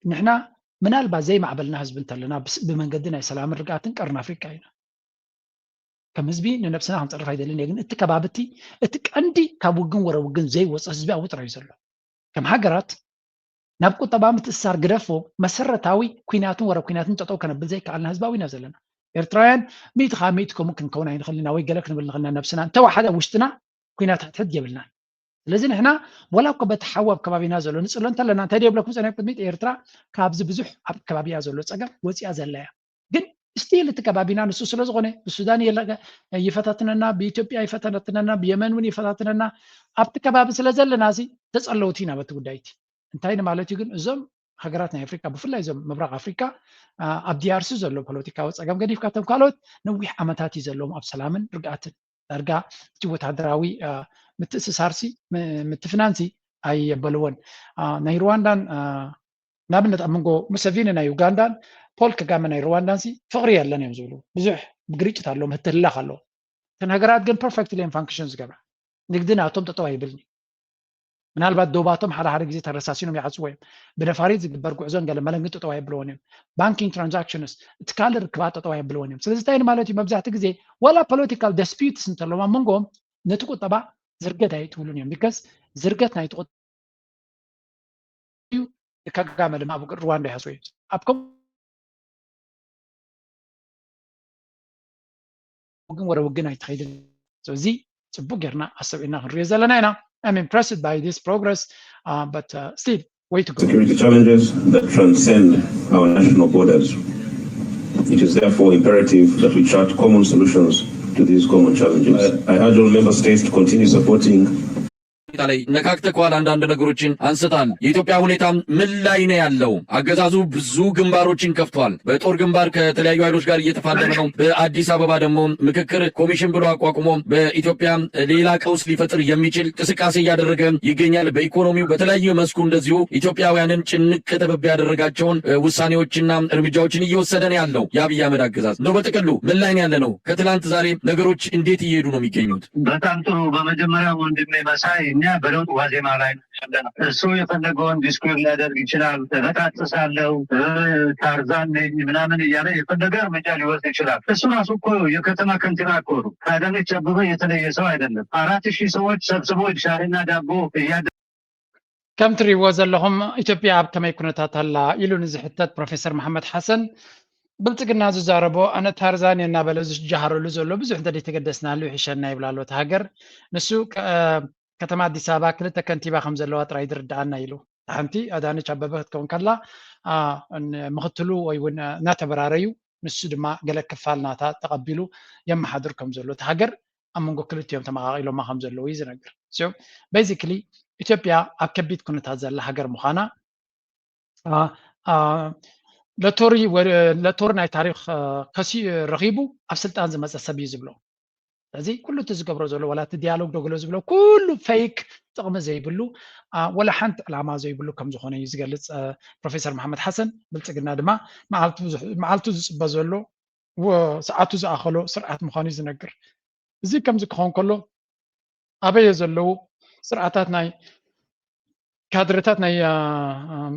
ንሕና ምናልባት ዘይማዕበልና ህዝቢ እንተለና ብመንገዲ ናይ ሰላምን ርግኣትን ቀርኒ ኣፍሪቃ ኢና። ከም ህዝቢ ንነብስና ክንፀርፍ ኣይደልን እየ፣ ግን እቲ ከባቢ እቲ እቲ ቀንዲ ካብ ውግን ወረ ውግን ዘይወፀ ህዝቢ ኣብኡ ጥራይ እዩ ዘሎ። ከም ሃገራት ናብ ቁጠባ ምትእስሳር ግደፎ መሰረታዊ ኩናትን ወረ ኩናትን ጠጠው ከነብል ዘይከኣልና ህዝባዊ ኢና ዘለና። ኤርትራውያን ሚእቲ ካብ ሚእቲ ከምኡ ክንከውን ኣይንኽእልና ወይ ገለ ክንብል ንኽእልና ነብስና እንተወሓደ ውሽጥና ኩናት ሕድሕድ የብልናን። ስለዚ ንሕና ወላ እኮ በቲ ሓዊ ኣብ ከባቢና ዘሎ ንፅሎ እንተለና እንታይ ደብለኩም ፀኒሕ ቅድሚት ኤርትራ ካብዚ ብዙሕ ኣብ ከባቢያ ዘሎ ፀገም ወፂያ ዘለያ ግን ስቲል እቲ ከባቢና ንሱ ስለ ዝኾነ ብሱዳን ይፈታትነና፣ ብኢትዮጵያ ይፈታትነና፣ ብየመን እውን ይፈታትነና። ኣብቲ ከባቢ ስለ ዘለና ሲ ተፀለውቲ ኢና በቲ ጉዳይቲ። እንታይ ንማለት እዩ ግን እዞም ሃገራት ናይ ኣፍሪካ ብፍላይ እዞም ምብራቅ ኣፍሪካ ኣብ ዲኣርሲ ዘሎ ፖለቲካዊ ፀገም ገዲፍካቶም ካልኦት ነዊሕ ዓመታት እዩ ዘለዎም ኣብ ሰላምን ርግኣትን። ዳርጋ እቲ ወታደራዊ ምትእስሳርሲ ምትፍናንሲ ኣየበልዎን። ናይ ሩዋንዳን ንኣብነት ኣብ መንጎ ሙሰቪኒ ናይ ዩጋንዳን ፖል ከጋመ ናይ ሩዋንዳን ሲ ፍቕሪ የለን እዮም ዝብሉ። ብዙሕ ግርጭት ኣለዎም፣ ህትህላኽ ኣለዎም። እተን ሃገራት ግን ፐርፌክትሊ እዮም ፋንክሽን ዝገብራ። ንግዲ ናቶም ጠጠው ኣይብልን። ምናልባት ዶባቶም ሓደ ሓደ ግዜ ተረሳሲኖም ይዓፅዎ እዮም። ብነፋሪት ዝግበር ጉዕዞን ገለ መለንግን ጠጠው ኣይብልዎን እዮም። ባንኪንግ ትራንዛክሽንስ እቲ ካልእ ርክባት ጠጠው ኣይብልዎን እዮም። ስለዚ እንታይ ማለት እዩ? መብዛሕቲ ግዜ ዋላ ፖለቲካል ደስፒዩትስ እንተለዎም ኣብ መንጎም ነቲ ቁጠባ ዝርገት ኣይትብሉን እዮም። ቢካስ ዝርገት ናይቲ ቁጠባ እዩ። ከጋመ ድማ ኣብ ሩዋንዳ ይሃስዎ እዩ። ኣብ ከም ውግን ወረ ውግን ኣይትኸይድን። ስለዚ ፅቡቅ ጌርና ኣሰብ ኢና ክንሪኦ ዘለና ኢና። I'm impressed by this progress, uh, but uh, still way to go. Security challenges that transcend our national borders. It is therefore imperative that we chart common solutions to these common challenges. I, I urge all member states to continue supporting ላይ ነካክተከዋል። አንዳንድ ነገሮችን አንስታል። የኢትዮጵያ ሁኔታ ምን ላይ ነው ያለው? አገዛዙ ብዙ ግንባሮችን ከፍቷል። በጦር ግንባር ከተለያዩ ኃይሎች ጋር እየተፋለመ ነው። በአዲስ አበባ ደግሞ ምክክር ኮሚሽን ብሎ አቋቁሞ በኢትዮጵያ ሌላ ቀውስ ሊፈጥር የሚችል እንቅስቃሴ እያደረገ ይገኛል። በኢኮኖሚው በተለያየ መስኩ እንደዚሁ ኢትዮጵያውያንን ጭንቅ ጥበብ ያደረጋቸውን ውሳኔዎችና እርምጃዎችን እየወሰደ ነው ያለው የአብይ አህመድ አገዛዝ። እንደው በጥቅሉ ምን ላይ ነው ያለ ነው? ከትላንት ዛሬ ነገሮች እንዴት እየሄዱ ነው የሚገኙት? በጣም ጥሩ። በመጀመሪያ ወንድሜ መሳይ እኛ በለውጥ ዋዜማ ላይ እሱ የፈለገውን ዲስኩር ሊያደርግ ይችላል። እበጣጥሳለሁ፣ ታርዛን ነኝ ምናምን እያለ የፈለገ እርምጃ ሊወስድ ይችላል። እሱ ራሱ እኮ የከተማ ከንቲባ እኮ ነው። ከአዳነች አበበ የተለየ ሰው አይደለም። አራት ሺህ ሰዎች ሰብስቦ ሻይና ዳቦ እያደ ከም ትሪእዎ ዘለኹም ኢትዮጵያ ኣብ ከመይ ኩነታት ኣላ ኢሉ ንዝሕተት ፕሮፌሰር መሓመድ ሓሰን ብልፅግና ዝዛረቦ ኣነ ታርዛን እየ እናበለ ዝጃሃረሉ ዘሎ ብዙሕ እንተደይተገደስናሉ ይሕሸና ይብል ኣሎ እቲ ሃገር። ንሱ ከተማ ኣዲስ ኣበባ ክልተ ከንቲባ ከም ዘለዋ ጥራይ ዝርድኣና ኢሉ። ሓንቲ ኣዳነች ኣበበ ክትከውን ከላ ምክትሉ ወይ እውን እናተበራረዩ ንሱ ድማ ገለ ክፋል ናታ ተቐቢሉ የመሓድር ከም ዘሎ እቲ ሃገር ኣብ መንጎ ክልቲኦም ተመቓቒሎማ ከም ዘለዉ እዩ ዝነግር። So basically ኢትዮጵያ ኣብ ከቢድ ኩነታት ዘላ ሃገር ምዃና ለቶሪ ለቶሪ ናይ ታሪክ ከሲ ረኺቡ ኣብ ስልጣን ዝመፀ ሰብ እዩ ዝብሎ። ስለዚ ኩሉ እቲ ዝገብሮ ዘሎ ዋላ እቲ ዲያሎግ ዶ ገሎ ዝብሎ ኩሉ ፌክ ጥቕሚ ዘይብሉ ወላ ሓንቲ ዕላማ ዘይብሉ ከም ዝኾነ እዩ ዝገልፅ ፕሮፌሰር መሓመድ ሓሰን። ብልፅግና ድማ መዓልቱ ዝፅበ ዘሎ ሰዓቱ ዝኣኸሎ ስርዓት ምዃኑ እዩ ዝነግር። እዚ ከምዚ ክኸውን ከሎ ኣበየ ዘለዉ ስርዓታት ናይ ካድረታት ናይ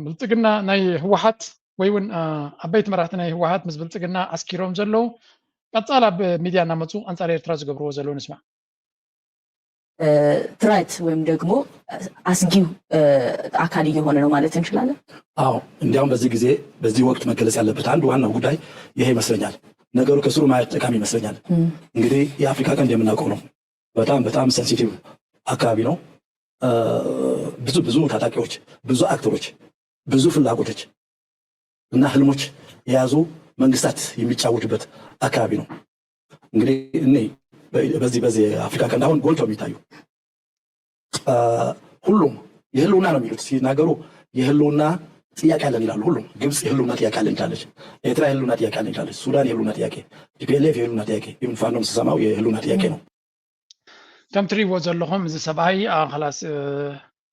ብልፅግና ናይ ህወሓት ወይ እውን ዓበይቲ መራሕቲ ናይ ህወሓት ምስ ብልፅግና ኣስኪሮም ዘለዉ ቀፃል ኣብ ሚድያ እናመፁ ኣንፃር ኤርትራ ዝገብርዎ ዘለዉ ንስማዕ። ትረት ወይም ደግሞ አስጊው አካል እየሆነ ነው ማለት እንችላለን። አዎ፣ እንዲያውም በዚህ ጊዜ በዚህ ወቅት መገለጽ ያለበት አንድ ዋናው ጉዳይ ይሄ ይመስለኛል። ነገሩ ከስሩ ማየት ጠቃሚ ይመስለኛል። እንግዲህ የአፍሪካ ቀንድ የምናውቀው ነው። በጣም በጣም ሴንሲቲቭ አካባቢ ነው። ብዙ ብዙ ታጣቂዎች፣ ብዙ አክተሮች፣ ብዙ ፍላጎቶች እና ህልሞች የያዙ መንግስታት የሚጫወቱበት አካባቢ ነው። እንግዲህ እኔ በዚህ በዚህ አፍሪካ ቀንድ አሁን ጎልተው የሚታዩ ሁሉም የህልውና ነው የሚሉት ሲናገሩ የህልውና ጥያቄ አለን ይላሉ። ሁሉም ግብፅ የህልውና ጥያቄ አለን ትላለች፣ ኤርትራ የህልውና ጥያቄ አለን ትላለች፣ ሱዳን የህልውና ጥያቄ፣ ቲፒኤልኤፍ የህልውና ጥያቄ፣ ኢቭን ፋኖም ስሰማው የህልውና ጥያቄ ነው። ከም ትሪእዎ ዘለኹም እዚ ሰብኣይ ኸላስ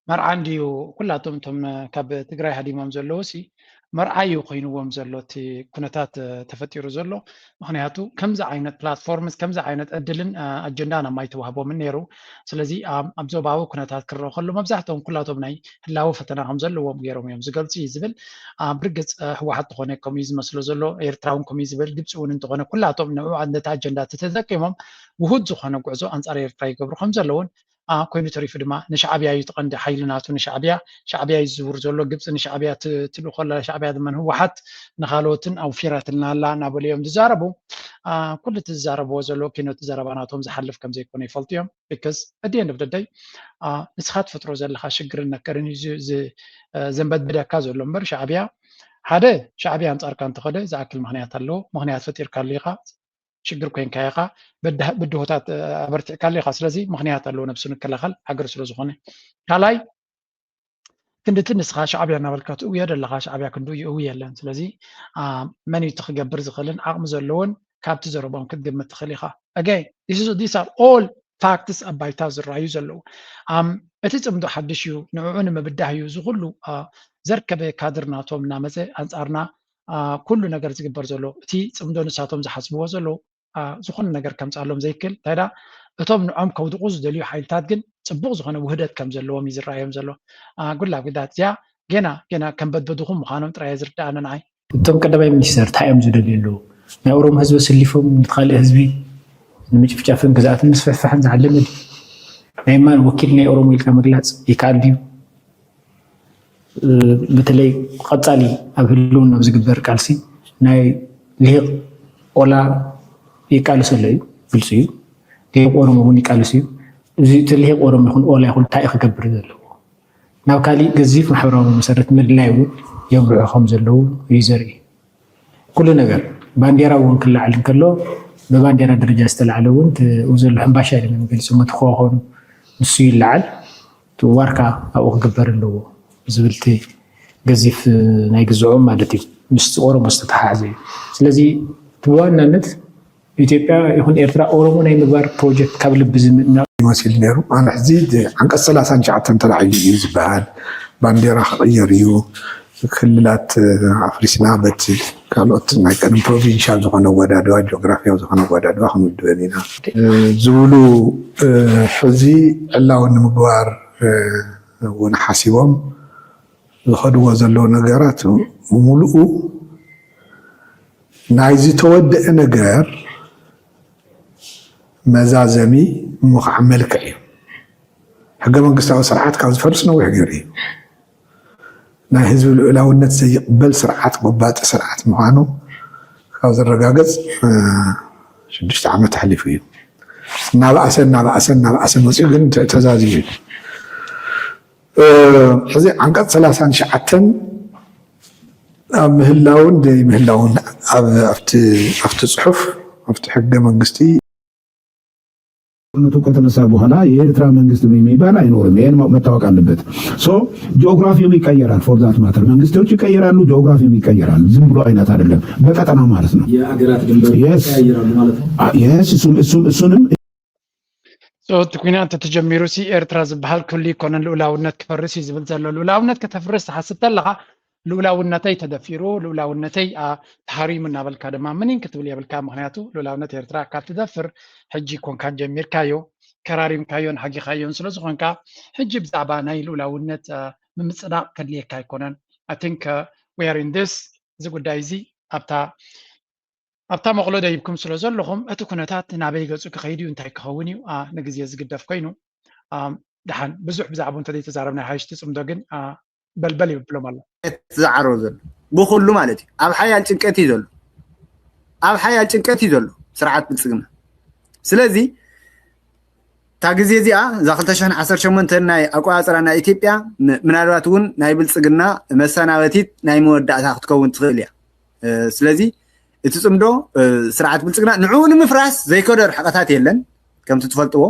መርዓ እንድዩ ኩላቶም እቶም ካብ ትግራይ ሃዲሞም ዘለዉ ሲ መርዓ እዩ ኮይንዎም ዘሎ እቲ ኩነታት ተፈጢሩ ዘሎ። ምክንያቱ ከምዚ ዓይነት ፕላትፎርምስ ከምዚ ዓይነት ዕድልን ኣጀንዳን ኣማይተዋህቦምን ነይሩ። ስለዚ ኣብ ዞባዊ ኩነታት ክረኦ ከሎ መብዛሕትኦም ኩላቶም ናይ ህላዊ ፈተና ከም ዘለዎም ገይሮም እዮም ዝገልፁ እዩ ዝብል። ብርግፅ ህወሓት ተኾነ ከምኡ እዩ ዝመስሎ ዘሎ፣ ኤርትራ እውን ከምኡ እዩ ዝብል፣ ግብፂ እውን እንተኾነ ኩላቶም ንዑ ነቲ ኣጀንዳ ተተጠቂሞም ውሁድ ዝኾነ ጉዕዞ ኣንፃር ኤርትራ ይገብሩ ከም ዘለውን ኮይኑ ተሪፉ ድማ ንሻዕብያ እዩ ተቐንዲ ሓይሊ ናቱ ንሻዕብያ። ሻዕብያ እዩ ዝዝውር ዘሎ፣ ግብፂ ንሻዕብያ ትልእኮ ኣላ፣ ሻዕብያ ድማ ንህወሓት ንካልኦትን ኣውፊራትልና ኣላ እናበሉ እዮም ዝዛረቡ። ኩሉ እቲ ዝዛረብዎ ዘሎ ኪኖ እቲ ዘረባ ናቶም ዝሓልፍ ከም ዘይኮነ ይፈልጡ እዮም። because at the end of the day ንስኻ ትፈጥሮ ዘለካ ሽግርን ነከርን እዩ ዘንበድብደካ ዘሎ እምበር ሻዕብያ ሓደ ሻዕብያ ኣንፃርካ እንተኸደ ዝኣክል ምክንያት ኣለዎ። ምክንያት ፈጢርካሉ ኢኻ፣ ሽግር ኮይንካ ኢኻ፣ ብድሆታት ኣበርቲዕካሉ ኢኻ። ስለዚ ምክንያት ኣለዎ ነብሱ ንከላኸል ሃገር ስለ ዝኾነ። ካልኣይ ክንድቲ ንስኻ ሻዕብያ እናበልካ ትእውዮ ዘለኻ ሻዕብያ ክንዱ ይእዊ የለን። ስለዚ መን እዩ ክገብር ዝኽእልን ዓቕሚ ዘለዎን ካብቲ ዘረቦም ክትግምት ትኽእል ኢኻ። Again, this is, these are all facts ኣብ ባይታ ዝረኣዩ ዘለዉ። እቲ ፅምዶ ሓድሽ እዩ፣ ንዕዑ ንምብዳህ እዩ እዚ ኩሉ ዘርከበ ካድር ናቶም እናመፀ ኣንፃርና ኩሉ ነገር ዝግበር ዘሎ። እቲ ፅምዶ ንሳቶም ዝሓስብዎ ዘለዉ ዝኾነ ነገር ከምፅኣሎም ዘይክል እንታይ ዳ እቶም ንዖም ከውድቑ ዝደልዩ ሓይልታት ግን ፅቡቕ ዝኾነ ውህደት ከም ዘለዎም እዩ ዝረኣዮም ዘሎ። ጉላ ጉዳት እዚኣ ገና ገና ከም በድበድኹም ምዃኖም ጥራይ ዝርዳኣነ ንዓይ። እቶም ቀዳማይ ሚኒስተር እንታይ እዮም ዝደልዩ ኣለዉ? ናይ ኦሮሞ ህዝቢ ኣሰሊፎም ንካልእ ህዝቢ ንምጭፍጫፍን ግዝኣትን ምስፍሕፋሕን ዝዓለመ ድዩ? ናይ ማን ወኪል ናይ ኦሮሞ ኢልካ ምግላፅ ይከኣል ድዩ? በተለይ ቀፃሊ ኣብ ህልውና ኣብ ዝግበር ቃልሲ ናይ ልሂቕ ኦላ ይቃልስ ኣሎ እዩ፣ ግልፂ እዩ። ልሂቕ ኦሮሞ እውን ይቃልስ እዩ። እዚ እቲ ልሂቕ ኦሮሞ ይኹን ኦላ ይኹን እንታይ እዩ ክገብር ዘለዎ? ናብ ካሊእ ገዚፍ ማሕበራዊ መሰረት ምድላይ እውን የብርሑ ከም ዘለዉ እዩ ዘርኢ። ኩሉ ነገር ባንዴራ እውን ክለዓል እንከሎ ብባንዴራ ደረጃ ዝተለዓለ እውን እቲ ኣብኡ ዘሎ ሕምባሻ ኢለ መግለፂ መትኮ ኮይኑ ንሱ ይለዓል፣ እቲ ዋርካ ኣብኡ ክግበር ኣለዎ ዝብል እቲ ገዚፍ ናይ ግዝኦም ማለት እዩ። ምስቲ ኦሮሞ ዝተተሓሓዘ እዩ። ስለዚ እቲ ብዋናነት ኢትዮጵያ ይኹን ኤርትራ ኦሮሞ ናይ ምግባር ፕሮጀክት ካብ ልቢ ዝምእና ይመስል ነይሩ። ኣነ ሕዚ ዓንቀፅ ሰላሳን ትሽዓተን ተላዒሉ እዩ ዝበሃል፣ ባንዴራ ክቕየር እዩ፣ ክልላት ኣፍሪስና በቲ ካልኦት ናይ ቀደም ፕሮቪንሻል ዝኾነ ኣወዳድባ ጂኦግራፊያዊ ዝኾነ ኣወዳድባ ክንውድበን ኢና ዝብሉ ሕዚ ዕላዊ ንምግባር እውን ሓሲቦም ዝኸድዎ ዘለዉ ነገራት ብምሉኡ ናይ ዝተወደአ ነገር መዛዘሚ እሞ ከዓ መልክዕ እዩ። ሕገ መንግስታዊ ስርዓት ካብ ዝፈርስ ነዊሕ ገይሩ እዩ። ናይ ህዝቢ ልዑላውነት ዘይቕበል ስርዓት ጎባጢ ስርዓት ምዃኑ ካብ ዘረጋግፅ ሽዱሽተ ዓመት ኣሕሊፉ እዩ። እናበኣሰ እናበኣሰ እናበኣሰ መፅኡ ግን ተዛዚሙ እዩ። ሕዚ ዓንቀፅ ሰላሳን ትሽዓተን ኣብ ምህላውን ዘይምህላውን ኣብቲ ኣብቲ ፅሑፍ ኣብቲ ሕገ መንግስቲ ጦርነቱ ከተነሳ በኋላ የኤርትራ መንግስት የሚባል አይኖርም። ይሄን መታወቅ አለበት። so geography ው ይቀየራል። for that matter መንግስቶች ይቀየራሉ፣ geography ው ይቀየራል። ዝም ብሎ አይነት አይደለም፣ በቀጠና ማለት ነው። የአገራት ድንበር Yes. ይቀያየራሉ ማለት ነው። Yes እሱም እሱም እሱንም እቲ ኩናት እንተተጀሚሩ ሲ ኤርትራ ዝበሃል ክህሉ ይኮነን፣ ልኡላውነት ክፈርስ እዩ ዝብል ዘሎ። ልኡላውነት ከተፍርስ ትሓስብ ተለኻ ልኡላውነተይ ተደፊሩ፣ ልኡላውነተይ ተሃሪሙ እናበልካ ድማ ምኒን ክትብል የብልካ። ምክንያቱ ልኡላውነት ኤርትራ ካብ ትደፍር ሕጂ ኮንካን ጀሚርካዮ፣ ከራሪምካዮን ሓጊኻዮን ስለዝኾንካ ሕጂ ብዛዕባ ናይ ልኡላውነት ምምፅዳቕ ከድልየካ ኣይኮነን። I think we are in this እዚ ጉዳይ እዚ ኣብታ ኣብታ መቕሎ ደይብኩም ስለ ዘለኹም እቲ ኩነታት ናበይ ገፁ ክኸይድ እዩ እንታይ ክኸውን እዩ ንግዜ ዝግደፍ ኮይኑ ደሓን ብዙሕ ብዛዕባኡ እንተዘይተዛረብና ሓይሽ ትፅምዶ ግን በልበል ይብሎም ኣሎ። ዝዓሮ ዘሎ ብኩሉ ማለት እዩ። ኣብ ሓያል ጭንቀት እዩ ዘሎ፣ ኣብ ሓያል ጭንቀት እዩ ዘሎ ስርዓት ብልፅግና። ስለዚ እታ ግዜ እዚኣ እዛ ክልተ ሽሕን ዓሰርተ ሸሞንተን ናይ ኣቆፃፅራ ናይ ኢትዮጵያ ምናልባት እውን ናይ ብልፅግና መሰናበቲት ናይ መወዳእታ ክትከውን ትኽእል እያ። ስለዚ እቲ ፅምዶ ስርዓት ብልፅግና ንዕኡ ንምፍራስ ዘይከዶ ርሕቀታት የለን። ከምቲ ትፈልጥዎ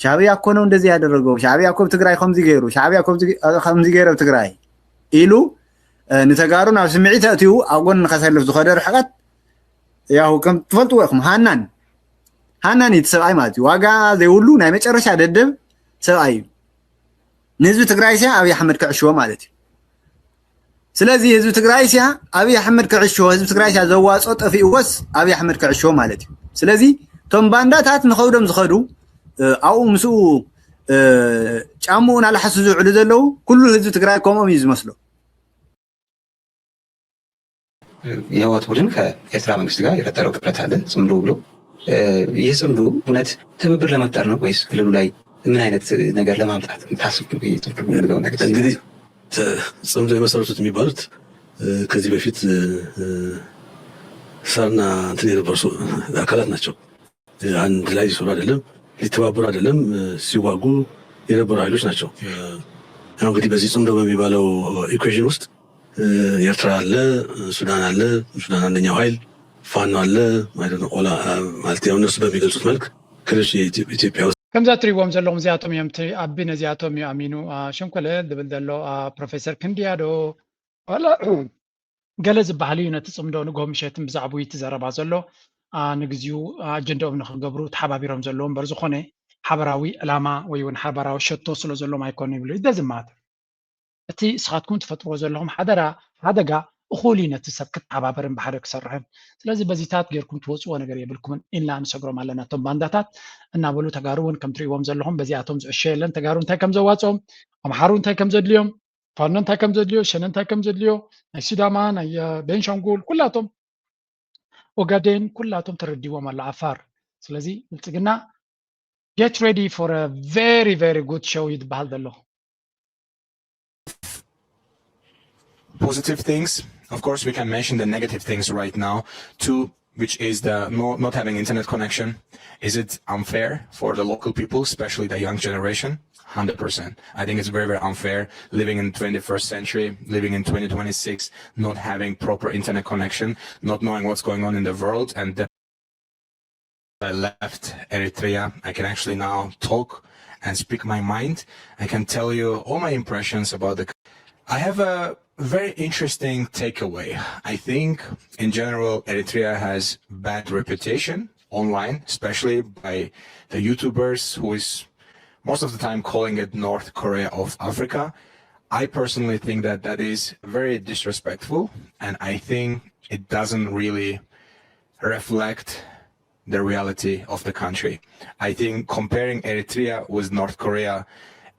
ሻዕብያ እኮ ነው እንደዚህ ያደረገው፣ ሻዕብያ እኮ ትግራይ ከምዚ ገይሩ፣ ሻዕብያ ከምዚ ገይረ ትግራይ ኢሉ ንተጋሩ ናብ ስምዒት ኣእትዩ ኣብ ጎኒ ከሰልፍ ዝኸደ ርሕቀት ያው ከም ትፈልጥዎ ኢኹም ሃናን ሃናን እዩ እቲ ሰብኣይ ማለት እዩ። ዋጋ ዘይብሉ ናይ መጨረሻ ደደብ ሰብኣይ እዩ። ንህዝቢ ትግራይ ሲያ ኣብይ ኣሕመድ ክዕሽዎ ማለት እዩ። ስለዚ ህዝቢ ትግራይ ሲያ ኣብይ ኣሕመድ ክዕሽዎ፣ ህዝቢ ትግራይ ሲያ ዘዋፅኦ ጠፊእዎስ ኣብይ ኣሕመድ ክዕሽዎ ማለት እዩ። ስለዚ እቶም ባንዳታት ንኸብዶም ዝኸዱ ኣብኡ ምስኡ ጫምኡ ናላሓሱ ዝውዕሉ ዘለዉ ኩሉ ህዝቢ ትግራይ ከምኦም እዩ ዝመስሎ። የህወሓት ቡድን ከኤርትራ መንግስቲ ጋር የፈጠረው ቅርበት አለ ጽምዶ ብሎ። ይህ ጽምዶ እውነት ትብብር ለመፍጠር ነው ወይስ ክልሉ ላይ ምን አይነት ነገር ለማምጣት ታስብ? እንግዲህ ጽምዶ የመሰረቱት የሚባሉት ከዚህ በፊት ሳርና እንትን የነበሩ አካላት ናቸው። አንድ ላይ ሊሰሩ አይደለም፣ ሊተባበሩ አይደለም፣ ሲዋጉ የነበሩ ኃይሎች ናቸው። ያው እንግዲህ በዚህ ጽምዶ በሚባለው ኢኩዌሽን ውስጥ ኤርትራ አለ፣ ሱዳን አለ፣ ሱዳን አንደኛው ኃይል ፋኖ አለ፣ ማለት ያው እነሱ በሚገልጹት መልክ ከሌሎች ኢትዮጵያ ውስጥ ከምዛ ትሪዎም ዘለኹም እዚኣቶም እዮም። ኣቢ ነዚኣቶም እዩ ኣሚኑ። ሸንኮለል ዝብል ዘሎ ፕሮፌሰር ክንድያዶ ዋላ ገለ ዝበሃል እዩ። ነቲ ጽምዶ ንግሆ ምሸትን ብዛዕባኡ እቲ ዘረባ ዘሎ ንግዚኡ ኣጀንዳኦም ንክገብሩ ተሓባቢሮም ዘለዉ እምበር ዝኾነ ሓበራዊ ዕላማ ወይ እውን ሓበራዊ ሸቶ ስለ ዘሎም ኣይኮኑ ይብሉ። It doesn't matter። እቲ እስኻትኩም ትፈጥርዎ ዘለኹም ሓደራ ሓደጋ እኹል እዩ ነቲ ሰብ ክተሓባበርን ብሓደ ክሰርሕን። ስለዚ በዚታት ጌርኩም ትወፅዎ ነገር የብልኩምን ኢልና ንሰግሮም ኣለና። እቶም ባንዳታት እናበሉ ተጋሩ እውን ከም ትሪእዎም ዘለኹም በዚኣቶም ዝዕሾ የለን። ተጋሩ እንታይ ከም ዘዋፅኦም፣ ኣምሓሩ እንታይ ከም ዘድልዮም፣ ፋኖ እንታይ ከም ዘድልዮ፣ ሸነ እንታይ ከም ዘድልዮ፣ ናይ ሲዳማ ናይ ቤንሻንጉል ኩላቶም ኦጋዴን ኩላቶም ተረዲዎም ኣሎ ዓፋር። ስለዚ ብልፅግና get ready for a very very good show እዩ ዝበሃል ዘሎ። Positive things, of course, we can mention the negative things right now too, which is the not, not having internet connection. Is it unfair for the local people, especially the young generation? Hundred percent. I think it's very, very unfair living in twenty-first century, living in twenty twenty-six, not having proper internet connection, not knowing what's going on in the world, and I left Eritrea, I can actually now talk and speak my mind. I can tell you all my impressions about the. I have a very interesting takeaway. I think, in general, Eritrea has bad reputation online, especially by the YouTubers, who is most of the time calling it North Korea of Africa. I personally think that that is very disrespectful, and I think it doesn't really reflect the reality of the country. I think comparing Eritrea with North Korea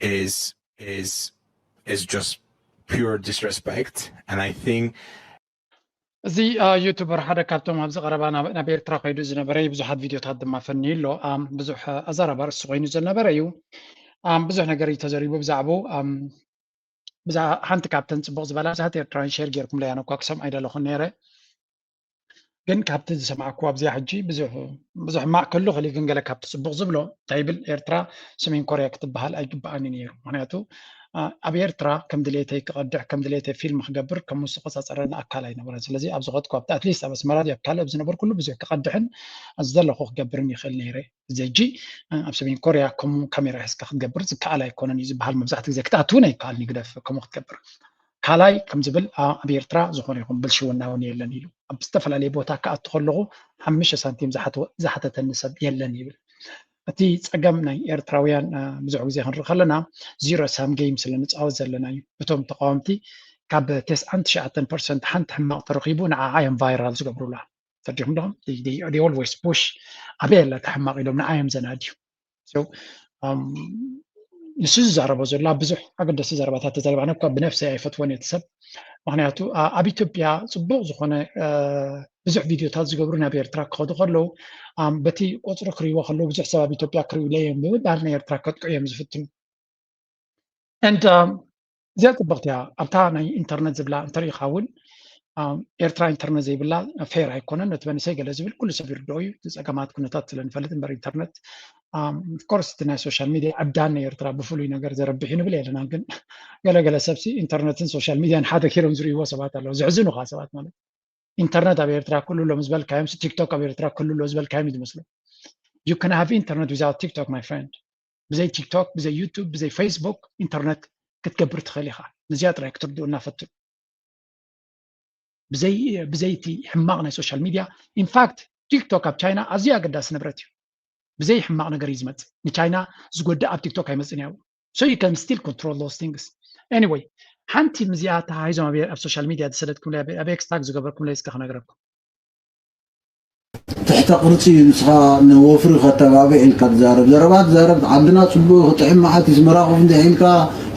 is is is just pure disrespect, and I think እዚ ዩቱበር ሓደ ካብቶም ኣብዚ ቀረባ ናብ ኤርትራ ከይዱ ዝነበረ እዩ። ብዙሓት ቪድዮታት ድማ ፈንዩ ኣሎ። ብዙሕ ኣዛራባ ርእሲ ኮይኑ ዝነበረ እዩ። ብዙሕ ነገር እዩ ተዘሪቡ ብዛዕባኡ። ብዛ ሓንቲ ካብተን ፅቡቕ ዝበላ ብዙሓት ኤርትራውያን ሼር ጌርኩም ለያነኳ ክሰምዖ ኣይደለኹን ነይረ። ግን ካብቲ ዝሰማዕኩ ኣብዚኣ ሕጂ ብዙሕ ሕማቕ ከሉ ክሊ ግን ገለ ካብቲ ፅቡቕ ዝብሎ እንታይ ይብል? ኤርትራ ሰሜን ኮርያ ክትበሃል ኣይግበኣን እዩ ነይሩ። ምክንያቱ ኣብ ኤርትራ ከም ድሌተይ ክቐድሕ ከም ድሌተይ ፊልም ክገብር ከም ምስ ቆፃፀረኒ ኣካል ኣይነበረን። ስለዚ ኣብ ዝኸድኩ ኣብቲ ኣትሊስት ኣብ ኣስመራ ኣብ ካልእ ኣብ ዝነበርኩሉ ብዙሕ ክቐድሕን ዝደለኹ ክገብርን ይኽእል ነይረ። እዚ ሕጂ ኣብ ሰሜን ኮርያ ከምኡ ካሜራ ሒዝካ ክትገብር ዝከኣል ኣይኮነን እዩ ዝበሃል። መብዛሕትኡ ግዜ ክትኣትውን ኣይከኣልን እዩ ግደፍ ከምኡ ክትገብር። ካልኣይ ከም ዝብል ኣብ ኤርትራ ዝኾነ ይኹን ብልሽውና እውን የለን ኢሉ ኣብ ዝተፈላለየ ቦታ ክኣቱ ከለኹ ሓሙሽተ ሳንቲም ዝሓተተኒ ሰብ የለን ይብል። እቲ ፀገም ናይ ኤርትራውያን ብዙሕ ግዜ ክንርኢ ከለና ዚሮ ሳም ጌም ስለ ንፃወት ዘለና እዩ። እቶም ተቃወምቲ ካብ ተስዓን ትሽዓተን ፐርሰንት ሓንቲ ሕማቕ ተረኺቡ ንዓዓ እዮም ቫይራል ዝገብሩላ። ተረዲኹም ዶ? ኦልዌይስ ፑሽ ኣበይ ኣላ ተሕማቕ ኢሎም ንዓ እዮም ዘናድዩ። ንሱ ዝዛረቦ ዘሎ ብዙሕ ኣገደስቲ ዘረባታት ተዛሪባና እኳ ብነፍሰይ ኣይፈትዎን እቲ ሰብ። ምክንያቱ ኣብ ኢትዮጵያ ፅቡቕ ዝኾነ ብዙሕ ቪድዮታት ዝገብሩ ናብ ኤርትራ ክኸዱ ከለዉ በቲ ቆፅሪ ክርእይዎ ከለዉ ብዙሕ ሰብ ኣብ ኢትዮጵያ ክርእዩለይ እዮም ብምባል ናይ ኤርትራ ከጥቅዑ እዮም ዝፍትኑ። and እዚኣ ፅብቕቲ እያ። ኣብታ ናይ ኢንተርነት ዝብላ እንተሪኢኻ እውን ኤርትራ ኢንተርነት ዘይብላ ፌር ኣይኮነን። ነቲ መንእሰይ ገለ ዝብል ኩሉ ሰብ ይርድኦ እዩ። እቲ ፀገማት ኩነታት ስለ ንፈልጥ እምበር ኢንተርነት ኮርስ እቲ ናይ ሶሻል ሚድያ ዕብዳን ናይ ኤርትራ ብፍሉይ ነገር ዘረብሕ እዩ ንብል የለና። ግን ገለገለ ሰብሲ ኢንተርነትን ሶሻል ሚድያን ሓደ ኪሮም ዝርእይዎ ሰባት ኣለዉ። ዝሕዝኑ ከዓ ሰባት ማለት ኢንተርነት ኣብ ኤርትራ ክህሉ ኣሎ ምስ በልካዮም፣ ቲክቶክ ኣብ ኤርትራ ክህሉ ኣሎ ዝበልካዮም እዩ ዝመስሉ። You can have internet without TikTok, my friend. ብዘይ ቲክቶክ፣ ብዘይ ዩቱብ፣ ብዘይ ፌስቡክ ኢንተርነት ክትገብር ትኽእል ኢኻ። ነዚኣ ጥራይ ክትርድኡና ፈትኑ። ብዘይ ብዘይቲ ሕማቕ ናይ ሶሻል ሚድያ። ኢንፋክት ቲክቶክ ኣብ ቻይና ኣዝዩ ኣገዳሲ ንብረት እዩ። ብዘይ ሕማቕ ነገር እዩ ዝመጽእ። ንቻይና ዝጎድእ ኣብ ቲክቶክ ኣይመጽእን ያው። So you can still control those things. Anyway፣ ሓንቲ ምዚኣ ተሓሂዞም ኣብ ሶሻል ሚድያ ዝሰደድኩም ኣብ ኤክስታግ ዝገበርኩም እስከ ክነግረኩም። ትሕተ ቅርፂ እዩ። ንስኻ ንወፍሪ ከተባብዕ ኢልካ ትዛረብ ዘረባ ትዛረብ። ዓድና ፅቡቅ ክጥዕም መዓት ይስመራ ኮፍ እንዲሕ ኢልካ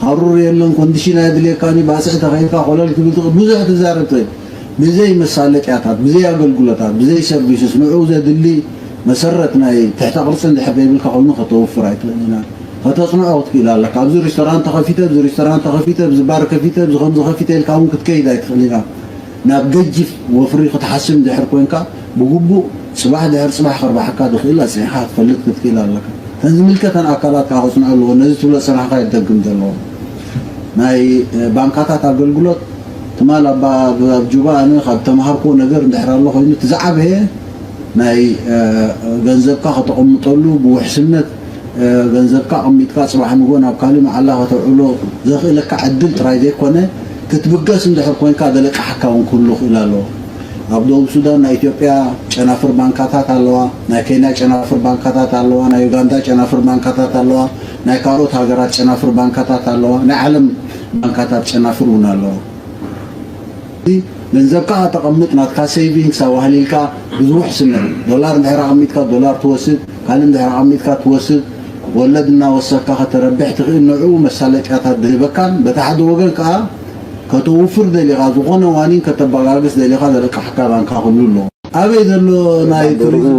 ሃሩር የለን ኮንዲሽን ኣየድልየካን እዩ ባስዕ ተኸይልካ ኮለል ክብል ትኽእል ብዙሕ ትዛረብ ትኽእል። ብዘይ መሳለጥያታት፣ ብዘይ ኣገልግሎታት፣ ብዘይ ሰርቪስስ ንዕኡ ዘድሊ መሰረት ናይ ትሕተ ቅርፂ እንድሕር ዘይብልካ ኮይኑ ከተውፍር ኣይትኽእልን ኢና። ከተፅንዖ ክትክእል ኣለካ። ኣብዚ ሬስቶራንት ተኸፊተ፣ ኣብዚ ሬስቶራንት ተኸፊተ፣ ኣብዚ ባር ከፊተ፣ ኣብዚ ከምዚ ከፊተ ኢልካ እውን ክትከይድ ኣይትኽእልን ኢና። ናብ ገጅፍ ወፍሪ ክትሓስብ እንድሕር ኮንካ ብግቡእ ፅባሕ ድሕር ፅባሕ ከርባሓካ ዝኽእል ኣፅኒዕካ ክትፈልጥ ክትክእል ኣለካ። እተን ዝምልከተን ኣካላት ከዓ ክፅንዑ ኣለዎ። ነዚ ትብሎ ዝፀናሕካ ይደግም ዘለዎ ናይ ባንካታት ኣገልግሎት ትማል ኣብ ባ- ኣብ ጁባ ኣነ ካብ ተምሃርክዎ ነገር እንድሕር ኣሎ ኮይኑ እቲ ዝዓበየ ናይ ገንዘብካ ከተቐምጠሉ ብውሕስነት ገንዘብካ ኣቐሚጥካ ፅባሕ ንጎ ናብ ካልእ መዓላ ከተውዕሎ ዘኽእለካ ዕድል ጥራይ ዘይኮነ ክትብገስ እንድሕር ኮንካ ዘለቃሓካ እውን ክህሉ ክእል ኣለዎ። ኣብ ደቡብ ሱዳን ናይ ኢትዮጵያ ጨናፍር ባንካታት ኣለዋ፣ ናይ ኬንያ ጨናፍር ባንካታት ኣለዋ፣ ናይ ዩጋንዳ ጨናፍር ባንካታት ኣለዋ፣ ናይ ካልኦት ሃገራት ጨናፍር ባንካታት ኣለዋ፣ ናይ ዓለም ባንካታት ጨናፍር እውን ኣለዋ። ገንዘብካ ተቐምጥ ናትካ ሴቪንግስ ኣዋህሊልካ ብዙሕ ስነ ዶላር እንድሕር ኣቐሚጥካ ዶላር ትወስድ ካልእ እንድሕር ኣቐሚጥካ ትወስድ ወለድ እናወሰድካ ከተረብሕ ትኽእል ንዕኡ መሳለጥያታት ዝህበካን በቲ ሓደ ወገን ከዓ ከተውፍር ደሊኻ ዝኾነ ዋኒን ከተበጋግስ ደሊኻ ዘለቃሕካ ባንካ ክህሉ ኣለዎ ኣበይ ዘሎ ናይ ቱሪዝም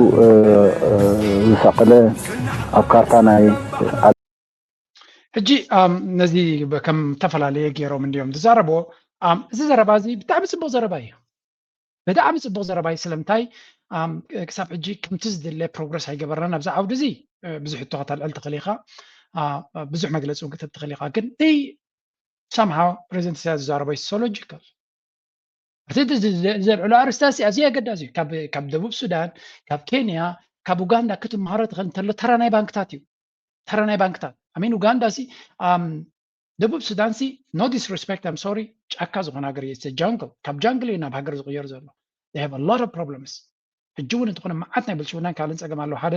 ዝሰቕለ ኣብ ካርታ ናይ ሕጂ ነዚ ከም ተፈላለየ ገይሮም እንዲዮም ዝዛረብዎ። እዚ ዘረባ እዚ ብጣዕሚ ፅቡቅ ዘረባ እዩ። ብጣዕሚ ፅቡቅ ዘረባ እዩ። ስለምንታይ ክሳብ ሕጂ ከምቲ ዝድለ ፕሮግረስ ኣይገበርናን ኣብዚ ዓውዲ እዚ። ብዙሕ ሕቶታት ኣልዕል ትኽእል ኢኻ፣ ብዙሕ መግለፂ እውን ክትህብ ትኽእል ኢኻ። ግን ይ ሳምሃው ፕሬዚደንት ኢሳያስ ዝዛረቦ ሶሎጂካል እቲ ዘልዕሎ ኣርስታሲ ኣዝዩ ኣገዳሲ እዩ። ካብ ደቡብ ሱዳን፣ ካብ ኬንያ፣ ካብ ኡጋንዳ ክትመሃሮ ትኽእል እንተሎ ተራ ናይ ባንክታት እዩ። ተራ ናይ ባንክታት ኣሜን ኡጋንዳ ሲ ደቡብ ሱዳን ሲ no disrespect I'm sorry ጫካ ዝኾነ ሃገር እዩ። ጃንግል ካብ ጃንግል እዩ ናብ ሃገር ዝቕየር ዘሎ። They have a lot of problems። ሕጂ እውን እንተኾነ መዓት ናይ ብልሽውናን ካልእን ፀገም ኣለዎ። ሓደ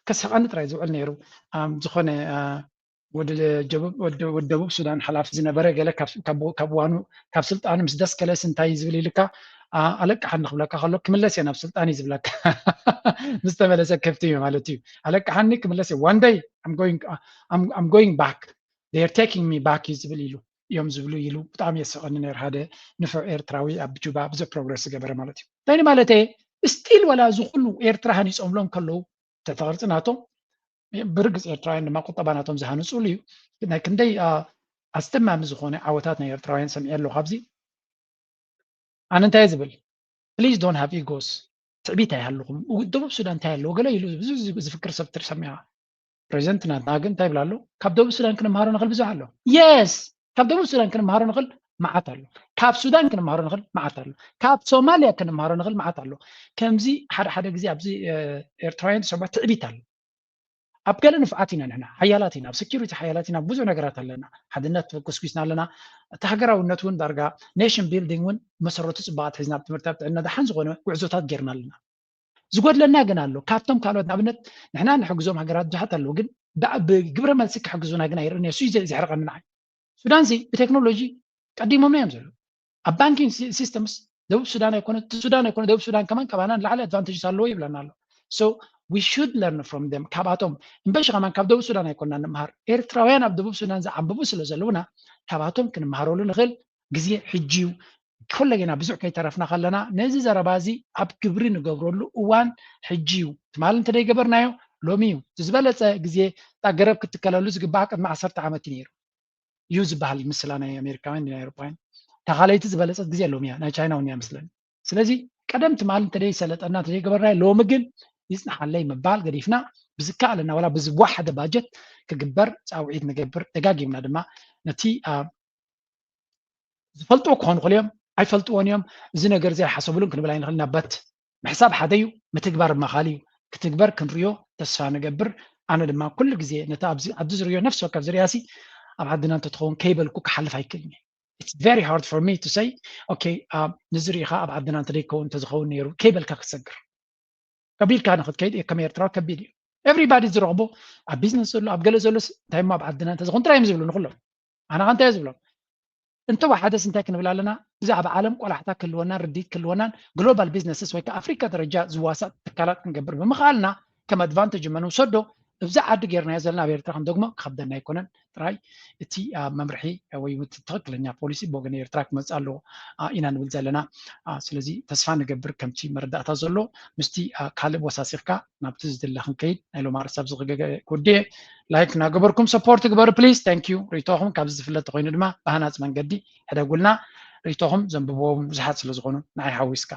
ከሳቐኒ ጥራይ ዝውዕል ነይሩ ዝኾነ ወዲ ደቡብ ሱዳን ሓላፊ ዝነበረ ገለ ካብ እዋኑ ካብ ስልጣኑ ምስ ደስከለስ እንታይ ዝብል ኢልካ ኣለቅሓኒ ክብለካ ከሎ ክምለስ እየ ናብ ስልጣን እዩ ዝብለካ። ምስ ተመለሰ ከፍቲ እዩ ማለት እዩ። ኣለቅሓኒ ክምለስ እየ one day I'm going back they are taking me back እዩ ዝብል ኢሉ እዮም ዝብሉ ኢሉ ብጣዕሚ የስቀኒ ነይሩ። ሓደ ንፉዕ ኤርትራዊ ኣብ ጁባ ብዙሕ ፕሮግረስ ዝገበረ ማለት እዩ። እንታይ ማለት እየ ስቲል ወላ እዚ ኩሉ ኤርትራ ሃኒፆምሎም ከለዉ ተተቅርፂ ናቶም ብርግፅ ኤርትራውያን ድማ ቁጠባ ናቶም ዝሃንፁሉ እዩ። ናይ ክንደይ ኣስተማሚ ዝኾነ ዓወታት ናይ ኤርትራውያን ሰሚዐ ኣለኹ ኣብዚ። ኣነ እንታይ ዝብል please don't have egos ትዕቢት ኣይሃልኹም። ደቡብ ሱዳን እንታይ ኣለዎ ገለ ኢሉ ብዙ ዝፍክር ሰብ ትሰሚዓ። ፕሬዚደንት ናትና ግን እንታይ ይብል ኣሎ? ካብ ደቡብ ሱዳን ክንምሃሮ ንኽእል ብዙሕ ኣሎ። የስ ካብ ደቡብ ሱዳን ክንምሃሮ ንኽእል መዓት ኣሎ። ካብ ሱዳን ክንምሃሮ ንኽእል መዓት ኣሎ። ካብ ሶማልያ ክንምሃሮ ንኽእል መዓት ኣሎ። ከምዚ ሓደ ሓደ ግዜ ኣብዚ ኤርትራውያን ዝሰምዖ ትዕቢት ኣሎ። ኣብ ገለ ንፍዓት ኢና ንሕና ሓያላት ኢና ኣብ ሴኪሪቲ ሓያላት ኢና ብዙሕ ነገራት ኣለና። ሓድነት ተኮስኩስና ኣለና። እቲ ሃገራውነት እውን ዳርጋ ኔሽን ቢልዲንግ እውን መሰረቱ ፅቡቃት ሒዝና ኣብ ትምህርቲ ኣብ ጥዕና ደሓን ዝኾነ ጉዕዞታት ጌርና ኣለና። ዝጎድለና ግን ኣሎ ካብቶም ካልኦት ንኣብነት ንሕና ንሕግዞም ሃገራት ብዙሓት ኣለዉ ግን ብግብረ መልሲ ክሕግዙና ግን ኣይርእን እየ። እሱ እዩ ዘሕርቀኒ ንዓይ። ሱዳን ሲ ብቴክኖሎጂ ቀዲሞምና እዮም ዘለዉ። ኣብ ባንኪንግ ሲስተምስ ደቡብ ሱዳን ኣይኮነ ሱዳን ኣይኮነ ደቡብ ሱዳን ከማን ካባና ንላዕሊ ኣድቫንቴጅስ ኣለዎ ይብለና ኣሎ። So we should learn from them ካብኣቶም እምበሺ ከማን ካብ ደቡብ ሱዳን ኣይኮና ንምሃር ኤርትራውያን ኣብ ደቡብ ሱዳን ዝዓንብቡ ስለ ዘለውና ካብኣቶም ክንምሃረሉ ንኽእል ግዜ ሕጂ እዩ። ኮለጌና ብዙሕ ከይተረፍና ከለና ነዚ ዘረባ እዚ ኣብ ግብሪ ንገብረሉ እዋን ሕጂ እዩ። ትማሊ እንተደይገበርናዮ ሎሚ እዩ። ዝበለፀ ግዜ እታ ገረብ ክትከለሉ ዝግባእ ቅድሚ ዓሰርተ ዓመት እዩ ነይሩ። እዩ ዝበሃል ምስላ ናይ ኣሜሪካውያን ናይ ኤውሮፓውያን። ተኻለይቲ ዝበለፀት ግዜ ኣለዎም እያ፣ ናይ ቻይና እውን እያ መስለኒ። ስለዚ ቀደም ትማሊ እንተደይ ሰለጠና እንተደይ ገበርና ሎሚ ግን ይፅንሓለይ ምባል ገዲፍና ብዝከኣለና ዋላ ብዝወሓደ ባጀት ክግበር ፃውዒት ንገብር። ደጋጊምና ድማ ነቲ ዝፈልጥዎ ክኾኑ ክእል እዮም፣ ኣይፈልጥዎን እዮም። እዚ ነገር እዚ ኣይሓሰብሉን ክንብል ኣይንኽእል ኢና። በት ምሕሳብ ሓደ እዩ፣ ምትግባር ድማ ካልእ እዩ። ክትግበር ክንሪኦ ተስፋ ንገብር። ኣነ ድማ ኩሉ ግዜ ነቲ ኣብዚ ኣብዚ ዝሪኦ ነፍሲ ወከፍ ዝሪኣሲ ኣብ ዓድና እንተትኸውን ከይበልኩ ክሓልፍ ኣይክእልን እየ። It's very hard for me to say okay ንዝሪኢኻ ኣብ ዓድና እንተደይከውን እንተዝኸውን ነይሩ ከይበልካ ክትሰግር ከቢድካ ንክትከይድ ከም ኤርትራዊ ከቢድ እዩ። Everybody ዝረኽቦ ኣብ ቢዝነስ ዘሎ ኣብ ገለ ዘሎስ እንታይ እሞ ኣብ ዓድና እንተዝኾን ጥራይ እዮም ዝብሉ ንኩሎም። ኣነ ከ እንታይ ዝብሎም እንተወሓደስ እንታይ ክንብል ኣለና? ብዛዕባ ዓለም ቆላሕታ ክህልወናን ርድኢት ክህልወናን ግሎባል ቢዝነስስ ወይ ከዓ ኣፍሪካ ደረጃ ዝዋሳእ ትካላት ክንገብር ብምኽኣልና ከም ኣድቫንቴጅ እመ ንውሰዶ። እብዚ ዓዲ ጌርናዮ ዘለና ኣብ ኤርትራ ክንደግሞ ክኸብደና ኣይኮነን። ጥራይ እቲ መምርሒ ወይ እቲ ትኽክለኛ ፖሊሲ ብወገን ኤርትራ ክመፅእ ኣለዎ ኢና ንብል ዘለና። ስለዚ ተስፋ ንገብር ከምቲ መረዳእታ ዘሎ ምስቲ ካልእ ወሳሲኽካ ናብቲ ዝድለ ክንከይድ ናይ ሎማ ርሳብ ዝገገ ጉዴ ላይክ እናገበርኩም ሰፖርት ግበሩ please thank you። ርእይቶኹም ካብዚ ዝፍለጥ ተኮይኑ ድማ ብሃናፅ መንገዲ ሕደጉልና። ርእይቶኹም ዘንብብዎም ብዙሓት ስለዝኾኑ ንዓይ ሓዊስካ።